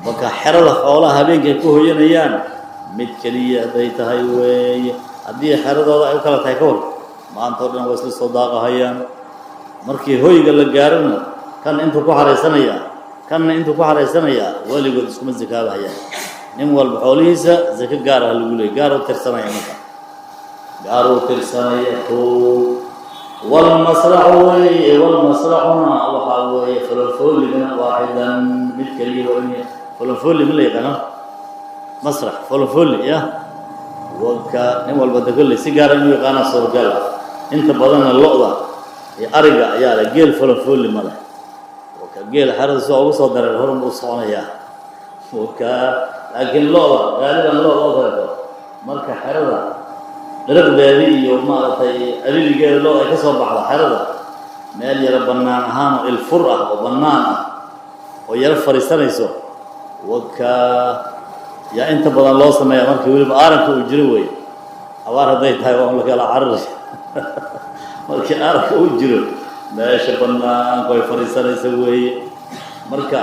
Marka xerada xoolaha habeenkay ku hoyanayaan mid keliya hadday tahay weeye. Haddii xeradooda ay u kala tahay, ka war, maanta o dhan waa isla soo daaqahayaan. Markii hoyga la gaarana, kan intuu ku xaraysanayaa, kanna intuu ku xaraysanayaa, weligood iskuma zakaabahayaan. Nin walba xoolihiisa zako gaar ah lagu leeyay, gaar u tirsanaya. Marka gaar u tirsanaya, kow. Walmasraxu weeye, walmasraxuna waxaa weeye folonfooligana waaxidan mid keliya waa in folonfooli ma la yaqaano masrax folonfooli ya waka nin walba de kolley si gaara inuu yaqaanaa suuragal ah. Inta badanna lo-da iyo ariga ayaa leh, geel folonfooli ma leh. Waka geel xerada soo ugu soo dareer horun buu soconayaa waka, laakiin lo-da gaaliban lo-da oo kaleeto marka xerada dhiriqdeedii iyo maaragtay aliligeeda lo-da ay ka soo baxdo xerada, meel yaro bannaan ahaan oo ilfur ah oo bannaan ah oo yaro fadhiisanayso waka yaa inta badan loo sameeya markii weliba aaranka uu jiro wey. Abaar hadday tahay waa un lakala carari. Markii aaranka uu jiro meesha bannaanku ay fadhiisanaysa weeye. Marka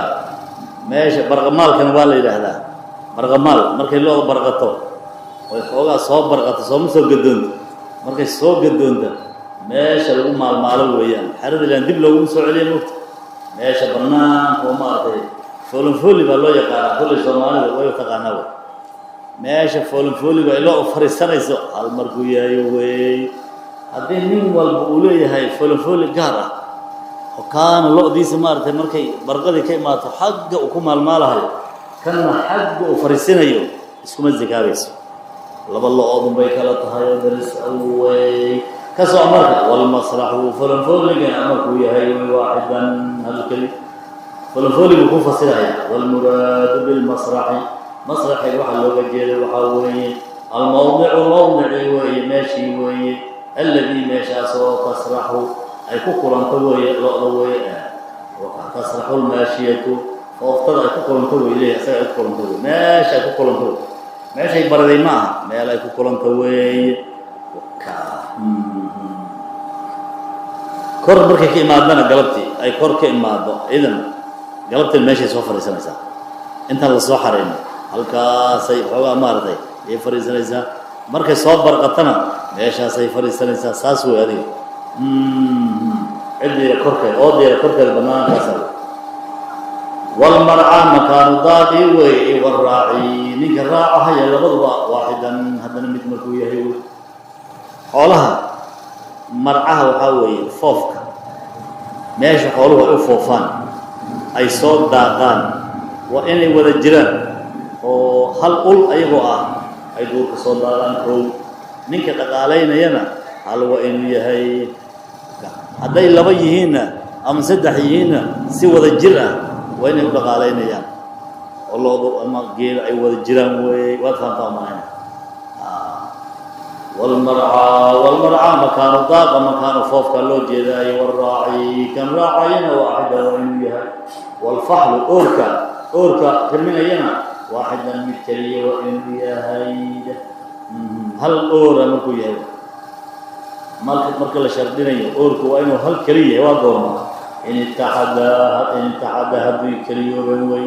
meesha barqamaalkana waa la yidhaahdaa barqamaal. Markay lo-da barqato oy xoogaa soo barqato, sooma soo gadoonto, markay soo gadoonta meesha lagu maalmaalo weeyaan. Xerada ilaan dib looguma soo celiya mogta, meesha bannaanka oo maaragtay foolonfooli baa loo yaqaanaa. Kolley Soomaalida way taqaanaa wey meesha foolonfooliga ay loo fariisanayso hal markuu yahayo wey. Haddii nin walba uu leeyahay foolonfooli gaar ah oo kaana lo-diisa maaragtay markay barqadii ka imaato xagga uu ku maalmaalahayo, kanna xagga uu fariisinayo, iskuma zikaabayso. Laba lo-oodun bay kala tahay oo daris awey ka soco. Marka walmasraxu foolonfooligana markuu yahay wey waaxidan hal keli foolonfooli buu ku fasiraya. Walmuraadu bilmasraxi, masraxi waxaa looga jeeda waxaa weeye almawdicu mawdici weeye, meeshii weeye, alladii meeshaasoo tasraxu ay ku kulanto weeye lo-da weeye, tasraxu lmaashiyatu fooftada ay ku kulanto wey leeyahay, isaga ay ku kulanto wey, meesha ay ku kulanto wey, meeshay baraday ma aha, meel ay ku kulanto weeye. Kor markay ka imaadana galabtii ay kor ka imaado idan galabtii meeshay soo fadhiisanaysaa intaan la soo xarayno, halkaasay xoogaa maaragtay ayay fadhiisanaysaa. Markay soo barqatana meeshaasay fadhiisanaysaa. Saas wey adiga ciddiira korkeeda oodeera korkeeda banaankaasa. Walmarcaa makaanu daaqi wey, waraaci ninka raacahaya labaduba waaxidan haddana mid markuu yahay wey. Xoolaha marcaha waxaa weeye foofka, meesha xooluhu ay u foofaan ay soo daaqaan, waa inay wada jiraan oo hal ul ayagoo ah ay duurka soo daaqaan. Kow ninka dhaqaalaynayana hal waa inuu yahay. Hadday laba yihiinna ama saddex yihiinna si wada jir ah waa inay u dhaqaalaynayaan oo lo-du ama geela ay wada jiraan wey. Waad fahamtaa maayna? Walmarcaa, walmarcaa makaanu daaqa, makaanu foofka loo jeedaayo, waraaci kan raacayana waaxida waa inuu yahay, walfaxlu oorka, oorka tirminayana waaxidan mid keliya waa inuu yahay. Hal oora markuu yahay, marka la shardinayo oorku waa inuu hal keliya yahay. Waa goorma? In itaxada, in itaxada hadduu keliyooban wey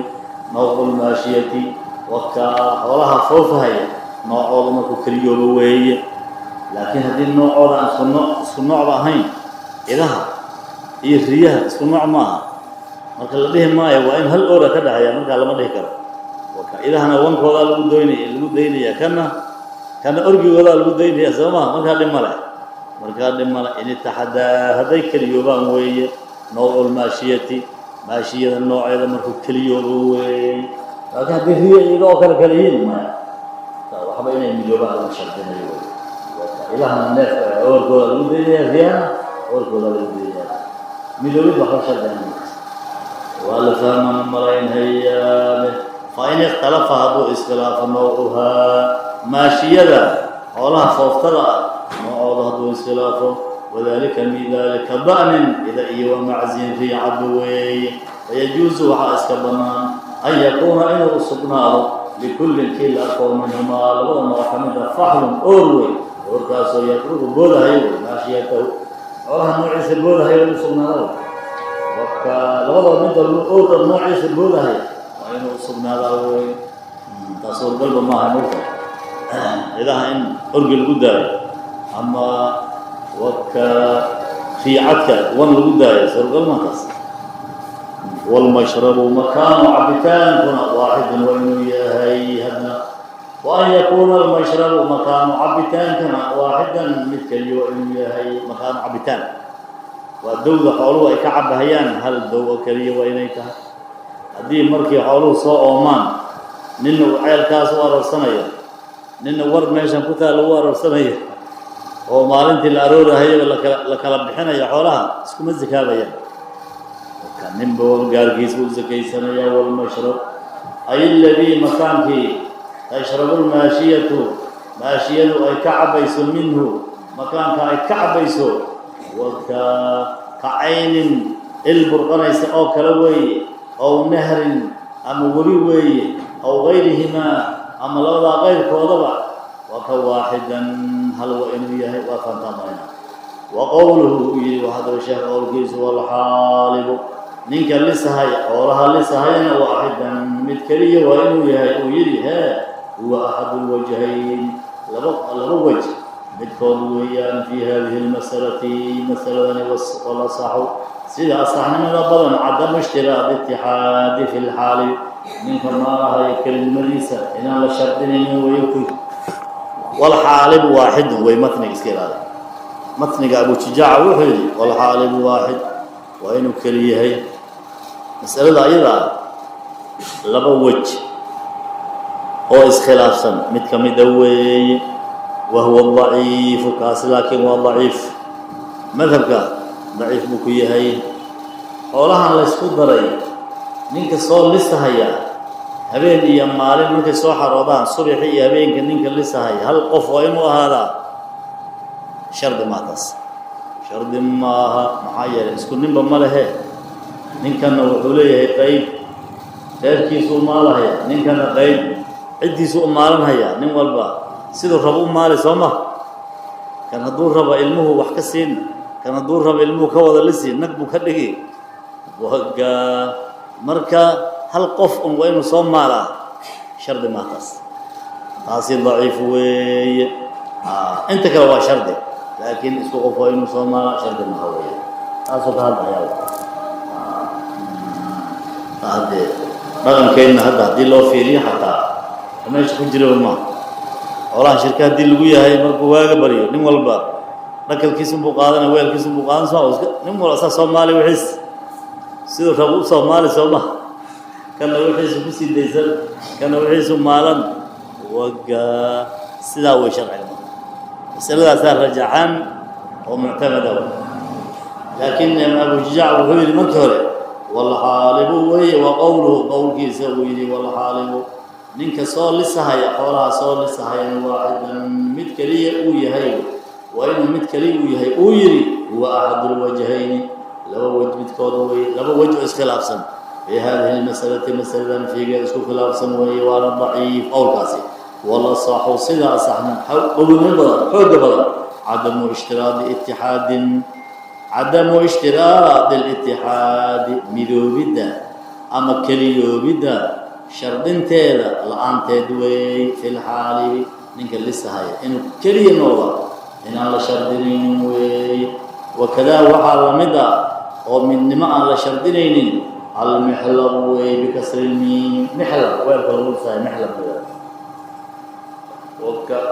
nawcu lmaashiyati waka xoolaha foofahaya noocooda markuu keliyooba weeye. Laakiin haddii noocooda aan isku noo isku noocba ahayn, idaha iyo riyaha isku nooc ma aha, marka la dhihi maayo waa in hal oora ka dhexeeya. Markaa lama dhihi karo waka idahana wankoodaa lagu doynaya, lagu daynaya, kana orgigoodaa lagu daynaya, soo maha? Markaa dhib male, markaa dhib male. In itaxadaa hadday keliyoobaan weeye nawcu lmaashiyati, maashiyada nooceeda markuu keliyoobo weeye. Laakiin haddii riya iyaga oo kale kale yihiin, maya, waxba inay midoobaan lama shardinayo wey. Idahana neefka oorkooda lagu daynaya, riyana oorkooda lagu daynaya, midoobid waxba shardina. Waa la fahmaan malaynhayaale. Fa in ikhtalafa hadduu iskhilaafo nawcuhaa, maashiyada xoolaha fooftada ah noocooda hadduu iskhilaafo, wadalika midalika da'nin ida iyo wamaczin riicaddu weeye, fayajuusu waxaa iska bannaan an yakuuna inuu sugnaado likullin kii la arkoo minhumaa labada nooc ka mid a faxlun oor wey, oorkaasoo yatruku boodahayo wey maashiyatahu, xoolaha noociisa boodahayo inuu sugnaado. Marka labadaba mid walba oorka noociisa boodahaya waa inuu sugnaadaa wey. Taas suurgalba maaha mogta, idaha in orgi lagu daayo ama waka riicadka wan lagu daayo suurgal maa taas. Walmashrabu makaanu cabitaankuna waaxidun waa inuu yahay hadna, wa an yakuuna almashrabu makaanu cabitaankana waaxidan mid keliya waa inuu yahay makaanu cabitaan. Waa dowda xooluhu ay ka cabahayaan, hal dow oo keliya waa inay tahay. Haddii markii xooluhu soo oomaan, ninna uu ceelkaas u aroorsanayo, ninna war meeshan ku taal lagu aroorsanayo, oo maalintii la aroorahayaba la kala bixinayo, xoolaha iskuma sakaabayaan. Marka ninba gaarkiisa u sakaysanaya. Walmashrab ay aladii makaankii tashrabu lmaashiyatu, maashiyadu ay ka cabayso, minhu makaanka ay ka cabayso, waka ka caynin il burqanaysa oo kale weeye, ow nahrin ama webi weeye, aw gayrihimaa ama labadaa qayrkoodaba, waa ka waaxidan, hal waa inuu yahay. Waa faantaamaynaa. Wa qowluhu uu yihi, waa hadaba sheekh qowlkiisu, walxaalibu ninka lisahaya xoolaha lisahayana waaxidan mid keliya waa inuu yahay uu yidhi, hee, huwa axadu lwajhayn, laba wej midkood weeyaan, fii hadihi lmasalati masaladani. Walasaxu sida asaxnimada badan cadamu ishtiraad itixaadi fi lxaali, ninka maalahayo kelinimadiisa inaan la shardinaynin weyo ku. Walxaalibu waaxidun way matniga iska ilaali. Matniga Abujijaaca wuxuu yidhi walxaalibu waaxid, waa inuu keli yahay. Masalada ayada ah laba wej oo iskhilaafsan mid ka mida weeye, wa huwa daciifu kaasi, laakiin waa daciif, madhabka daciif buu ku yahay. Xoolahan laysku daray, ninka soo lisahaya habeen iyo maalin markay soo xaroodaan, subaxi iyo habeenka ninka lisahaya hal qof waa inuu ahaadaa. Shardi maa taas, shardi maaha. Maxaa yeelay isku ninba ma lehe. Ninkanna wuxuu leeyahay qayb reerkiisu u maalahaya, ninkana qayb ciddiisu u maalanhaya. Nin walba siduu rabo u maali, soo ma? Kan hadduu rabo ilmuhu wax ka siin, kan hadduu rabo ilmuhu ka wada lisi, nag buu ka dhigi. Waga marka hal qof un waa inuu soo maalaa, shardi maa taas. Taasi daciif weeye. Inta kale waa shardi, laakiin isku qof waa inuu soo maalaa shardi maha weeye. Taasoo ka hadlayaa haddee dhaqankeenna hadda haddii loo fiiriyo xataa meesha ku jiraba maaha. Xoolaha shirka haddii lagu yahay, markuu waaga baryo nin walba dhakalkiisunbuu qaadanaya, weelkiisunbuu qaadan, soo nin walba saa Soomaali wixiis siduu rabo u Soomaali, soo maha? Kana wixiisu kusii daysan, kana wixiisu maalan. Waga sidaa way sharciga ma masaladaasaa rajaxan oo muctamada. Laakiin Abujijaac wuxuu yidhi markii hore walxaalibu weye. Wa qowluhu qowlkiisa uu yidhi walxaalibu ninka soo lisahaya xoolaha soo lisahayana waaxidan mid keliya uu yahay, waa inuu mid keliya uu yahay uu yidhi, huwa axadu lwajhayni, laba wej midkood weye, laba wej oo iskhilaafsan, fii hadihi lmasalati masaladan fiigeed isku khilaafsan weeye, waana daciif qowlkaasi. Walasaxu sida asaxna qowlnimo badan, xooga badan, cadamu ishtiraadi itixaadin, cadamu ishtiraadi litixaadi, midoobidda ama keliyoobidda shardinteeda la-aanteed weey, fi lxaali ninka lisahaya inuu keliya noqda inaan la shardinaynin weey. Wakadaa waxaa lamid ah oo midnimo aan la shardinaynin almixlab wey, bikasri lmiim. Mixlab weelka lagu lisahayo mixlab wey,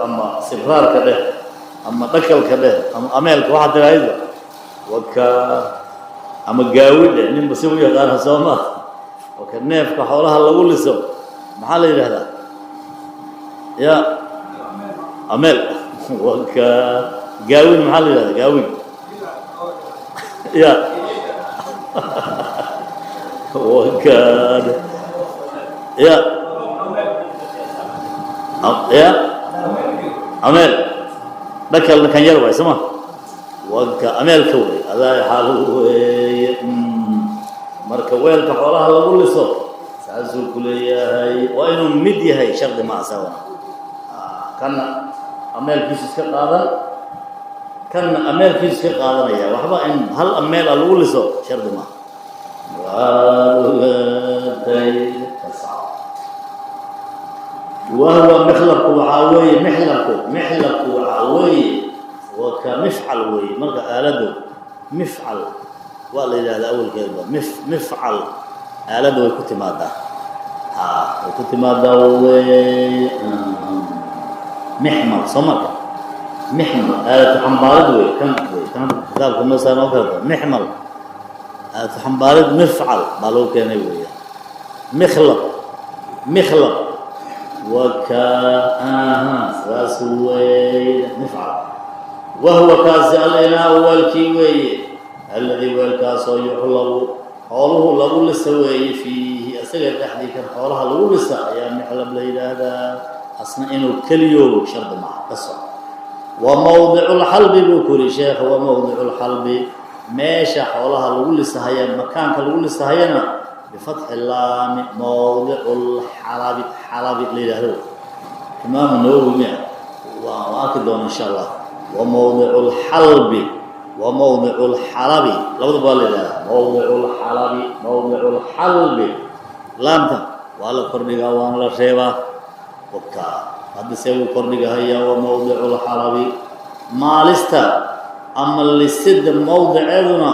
ama sibraarka dheh ama dhakalka dheh ama ameelka waxaa tiraahayba, waka ama gaawi dheh, ninba si u yaqaana, soo ma? Waka neefka xoolaha lagu liso maxaa la yidhahdaa? Ya ameel, waka gaawin maxaa la yidhahdaa? Gaawin ya waka ya ya ameel dhakalna kan yar waay, soo ma? Waka ameelka wey, adaa xaal weeye. Marka weelka xoolaha lagu liso saasuu ku leeyahay, waa inuu mid yahay shardi ma asagona. Kanna ameelkiisu iska qaadan, kanna ameelkiisu iska qaadanaya, waxba in hal ameel a lagu liso shardi maaha. Waad wahuwa mixlabku waxaa weeye, mixlabku mixlabku waxaa weeye waa ka mifcal weeye. Marka aaladu mifcal waa la yidhahdaa awalkeedba mifcal aaladda way ku timaadaa, ha, way ku timaadaa wey mixmal, soo marka. Mixmal aalatu xambaarid wey, kan wey kan kitaabka masaan oo kaleta. Mixmal aalatu xambaarid, mifcal baa lagu keenay weeyaan. Mikhlab, mikhlab waka aha, saas weeye mifcal. Wahuwa kaasi alinaau, weelkii weeye, alladii weelkaasoo yuxlabu, xooluhu lagu lisa weeye, fiihi, isaga dhexdii. Kan xoolaha lagu lisa ayaa mixlab la yidhaahdaa. Asna inuu keliyoobo shardi maaha, ka soco. Wa mawdicu lxalbi buu ku yidhi sheekha. Wa mawdicu lxalbi, meesha xoolaha lagu lisahaya, makaanka lagu lisahayana, bifatxi laami, mawdicu lxalabi, xalabi la yidhaahdo. Imaamu Nawowi mia waa arki doona insha Allah. Wa mawdicu lxalbi wa mawdicu lxalabi, labadaba waa la yidhahdaa. Mawdicu lxalabi, mawdicu lxalbi, laamta waa la kordhigaa waana la reebaa. Waka hadda see wuu kordhigahayaa. Wa mawdicu lxalabi, maalista ama lisida mawdiceeduna,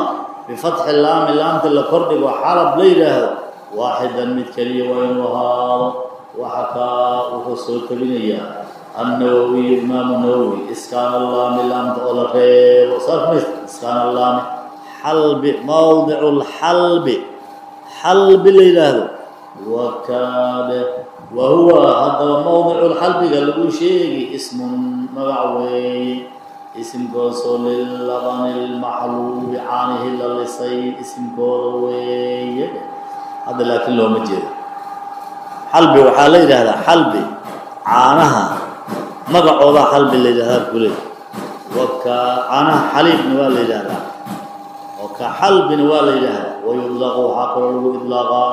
bifatxi laami, laamta la kordhigo, xalab la yidhaahdo, waaxidan, mid keliya waa inuu ahaado. Waxakaa wuxuu soo tabinayaa annawawiyu, imaamu Nawowi, iskaan laami, laamta oo la reebo saarmays. Iskaan laami xalbi, mawdicu lxalbi, xalbi la yidhaahdo wakaade. Wa huwa haddaba mawdicu lxalbiga lagu sheegi ismun, magac weeye, isimkoosoo lilabani lmaxluubi, caanihi la lisay isimkooda weeye. Hadda laakiin looma jeedo xalbi. Waxaa la yidhaahdaa xalbi caanaha magacoodaa xalbi la yidhahdaa kule. Waka caanaha xaliibna waa la yidhaahdaa, waka xalbina waa la yidhaahdaa. Wayudlaqu, waxaa kaloo lagu idlaaqaa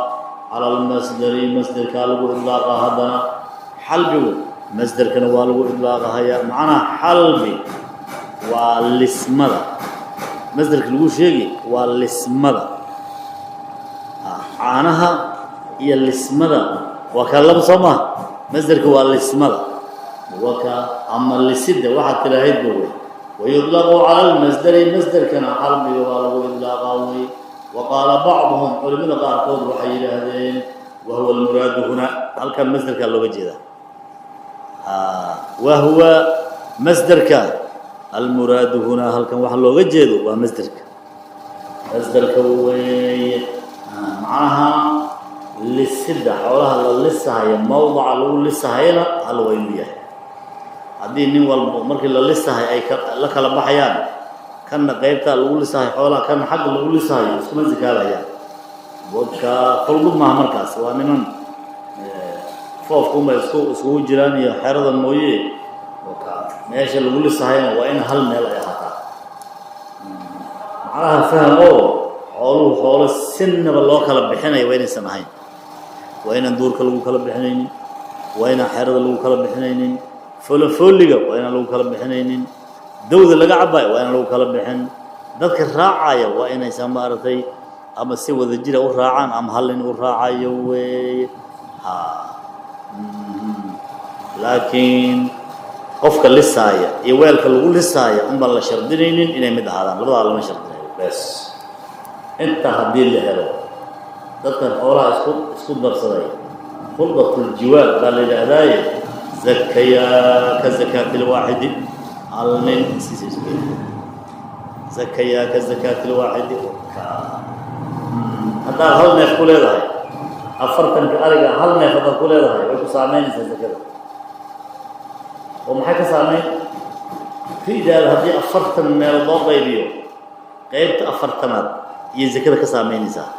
cala almasdari, masderkaa lagu idlaaqaa. Haddana xalbigu masderkana waa lagu idlaaqahayaa. Macnaha xalbi waa lismada, masderka lagu sheegi waa lismada caanaha iyo lismada waa kala laba, soo maha? Masderka waa lismada waka ama lisida waxaad tidaahaydba wey. Wayudlaqu cala almasderi, masderkana xalbiga waa lagu idlaaqaa wey. Wa qaala bacduhum, culimada qaarkood waxay yidhaahdeen, wahuwa almuraadu huna, halkan masderkaa looga jeedaa. Wahuwa masderka almuraadu hunaa, halkan waxa looga jeedo waa masderka, masderka weeye. Macnaha lisida xoolaha la lisahayo, mawdaca lagu lisahayana hal waa inuu yahay. Haddii nin walbo markii la lisahay ay la kala baxayaan, kanna qeybtaa lagu lisahayo xoolaha, kanna xagga lagu lisahayo, iskuma zikaabayaan. Waka khuldu maaha markaas, waa niman foofkunbay iskugu jiraan iyo xerada mooye. Waka meesha lagu lisahayana waa in hal meel ay ahaataa. Macnaha faham oo xooluhu xoolo sinaba loo kala bixinayo waa inaysan ahayn. Waa inaan duurka lagu kala bixinaynin, waa inaan xerada lagu kala bixinaynin, foolofooliga waa inaan lagu kala bixinaynin, dawda laga cabayo waa inaan lagu kala bixin. Dadka raacaya waa inaysan maaragtay ama si wada jira u raacaan ama hal nin u raacayo weeye. Ha, laakiin qofka lisaaya iyo weelka lagu lisaaya un baan la shardinaynin inay mid ahaadaan. Labadaa lama shardinayo bes. Inta haddii la helo, dadkan xoolaha isku darsaday khuldatuljiwaal baa la yidhaahdaaye, zakayaa ka zakaati lwaaxidi, hal nin siisa isku zakayaa ka zakaati lwaaxidi. Haddaad hal neef ku leedahay 40-ka ariga, hal neef haddaad ku leedahay, way ku saameynaysaa zakada. Oo maxay ka saameyn? Ri'daada haddii 40 meel loo qaybiyo, qeybta 40aad iyo zakada ka saameynaysaa.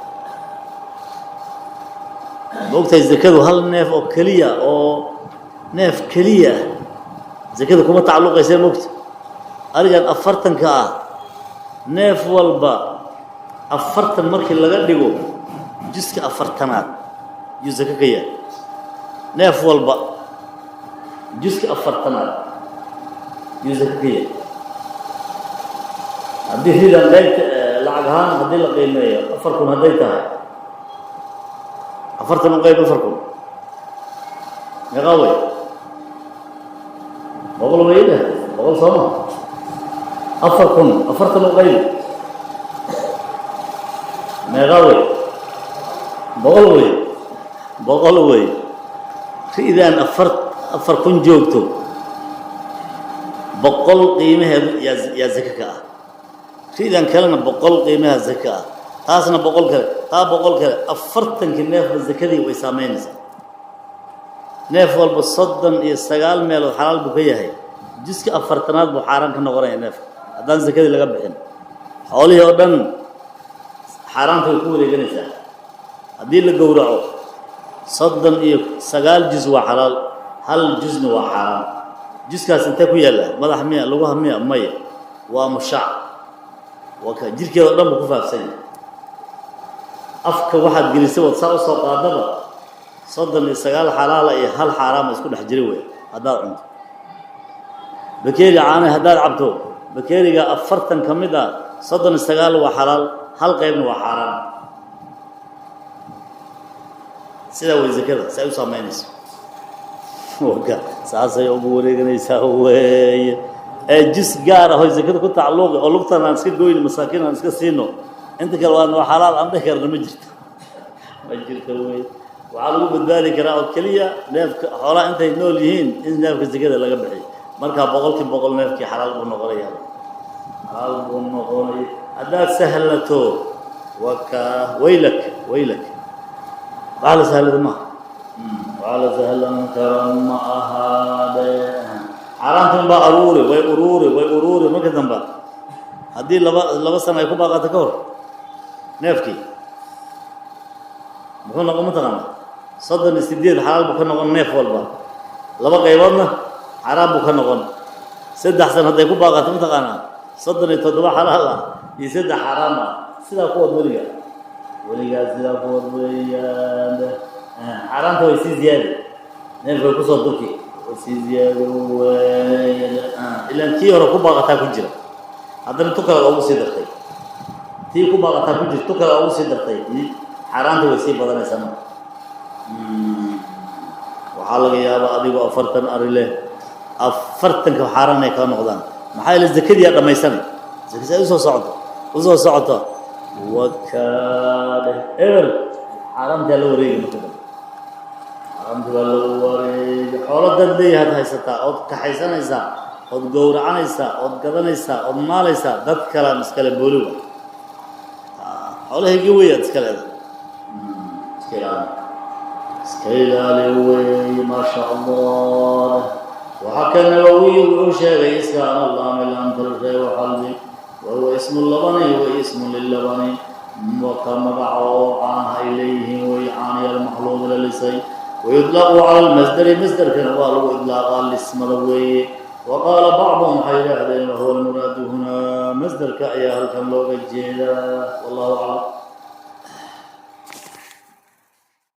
Ma ogtahay zakadu hal neef oo keliya, oo neef keliya ah zakada kuma tacalluqaysa? Mogta arigan 40-ka ah, neef walba 40 markii laga dhigo, juska 40aad yuu zako ka yahay. Neef walba juska 40aad yuu zako ka yahay. Haddii ridan qaybta lacag ahaan haddii la qiimeeyo 4000 hadday tahay, 40 u qayb 4000 meeqaa wey? 100 weyne, 100 sooma? 4000 40 u qayb meeqaa wey? 100 wey, 100 wey. Ri'daan 4000 joogto, 100 qiimaheedu yaa zake ka ah, ridan kalena 100 qiimaha zake ah, taasna 100 kale, taa 100 kale, 40kii neefba zakadii way saameynaysaa. Neef walba 39 meelood xalaal buu ka yahay, juska 40aad buu xaaraan ka noqonaya neefka haddaan zakadii laga bixin. Xoolihii oo dhan xaaraanta way ku wareeganaysaa. Haddii la gowraco, 39 juz waa xalaal, hal juzna waa xaaraan. Juskaas intee ku yaalla? Madax miya? Lugaha miya? Maya, waa mushaac, waa ka jirkeeda o dhan buu ku faafsan yahay. Afka waxaad gelisay wad saa usoo qaadaba, 39 xalaala iyo hal xaaraama isku dhex jira wey. Haddaad cunto bakeeri caana, haddaad cabto bakeeriga 40 ka mid ah, 39 waa xalaal, hal qaybna waa xaaraan. Sidaa way zakada si ay u saameynayso, waka saasay ugu wareeganaysaa weeye. Ee jis gaar ah oo zakada ku tacalluqi oo lugtan aan iska goyno, masaakiin aan iska siino, inta kale waa noo xalaal aan dhihi karna ma jirto, ma jirto wey. Waxaa lagu badbaadi karaa oo keliya neefka xoolaha intay nool yihiin in neefka zakada laga bixiyo. Markaa 100% neefkii xalaal buu noqonaya, xalaal buu noqonaya. Haddaad sahlato, waka waylak waylak. Waxaa la sahlada maaha, waxaa la sahlan kara ma ahaade. Xaaraantan baa aruuri, way uruuri, way uruuri. Marka dambe haddii laba sano ay ku baaqato ka hor, neefkii muxuu noqon mataqaana? 38 xalaal buu ka noqon neef walba, laba qayboodna xaaraan buu ka noqon. 3 sano hadday ku baaqato, mataqaanaa? 37 xalaal ah iyo 3 xaaraam ah. Sidaa kuwad weliga weligaa, sidaa kuwad weeyaan. Xaaraanta way sii ziyaadi, neefka way kusoo durki, way sii ziyaadi weeyaan. Ilaan kii hore ku baaqataa ku jira, haddana tu kale ugu sii dartay, tii ku baaqataa ku jirta, tu kale ugu sii dartay, xaaraanta way sii badanaysaa. Marka waxaa laga yaabaa adigoo 40 ari leh, 40ka xaaraan ay kaa noqdaan. Maxaa yeele zakadii aa dhamaysanay, zakadii ay usoo socoto, usoo socoto, wakaadhe eber, xaaraantaa la wareegi. Marka dambe xaaraanti baa la wareegi. Xoolo dad leeyahaad haysataa, ood kaxaysanaysaa, ood gowracanaysaa, ood gadanaysaa, ood maalaysaa, dad kalaan iskale booli wa xoolahaygi wey aad iska leedahay. Iska ilaali, iska ilaali wey. Maa sha Allah. Waxaa ka Nawawiy wuxuu sheegay iskaan allaami laamta la reebo xalbi, wahuwa ismu labani wa ismu lilabani, waka magaca oo caanaha ay leeyihiin wey, caaniya almaxluub la lisay. Wayudlaqu cala almasdari, masderkana waa lagu idlaaqaa, lismada weeye. Wa qaala bacduhum, waxay yidhaahdeen wahuwa almuraadu hunaa, masderka ayaa halkan looga jeedaa. Wallahu aclam.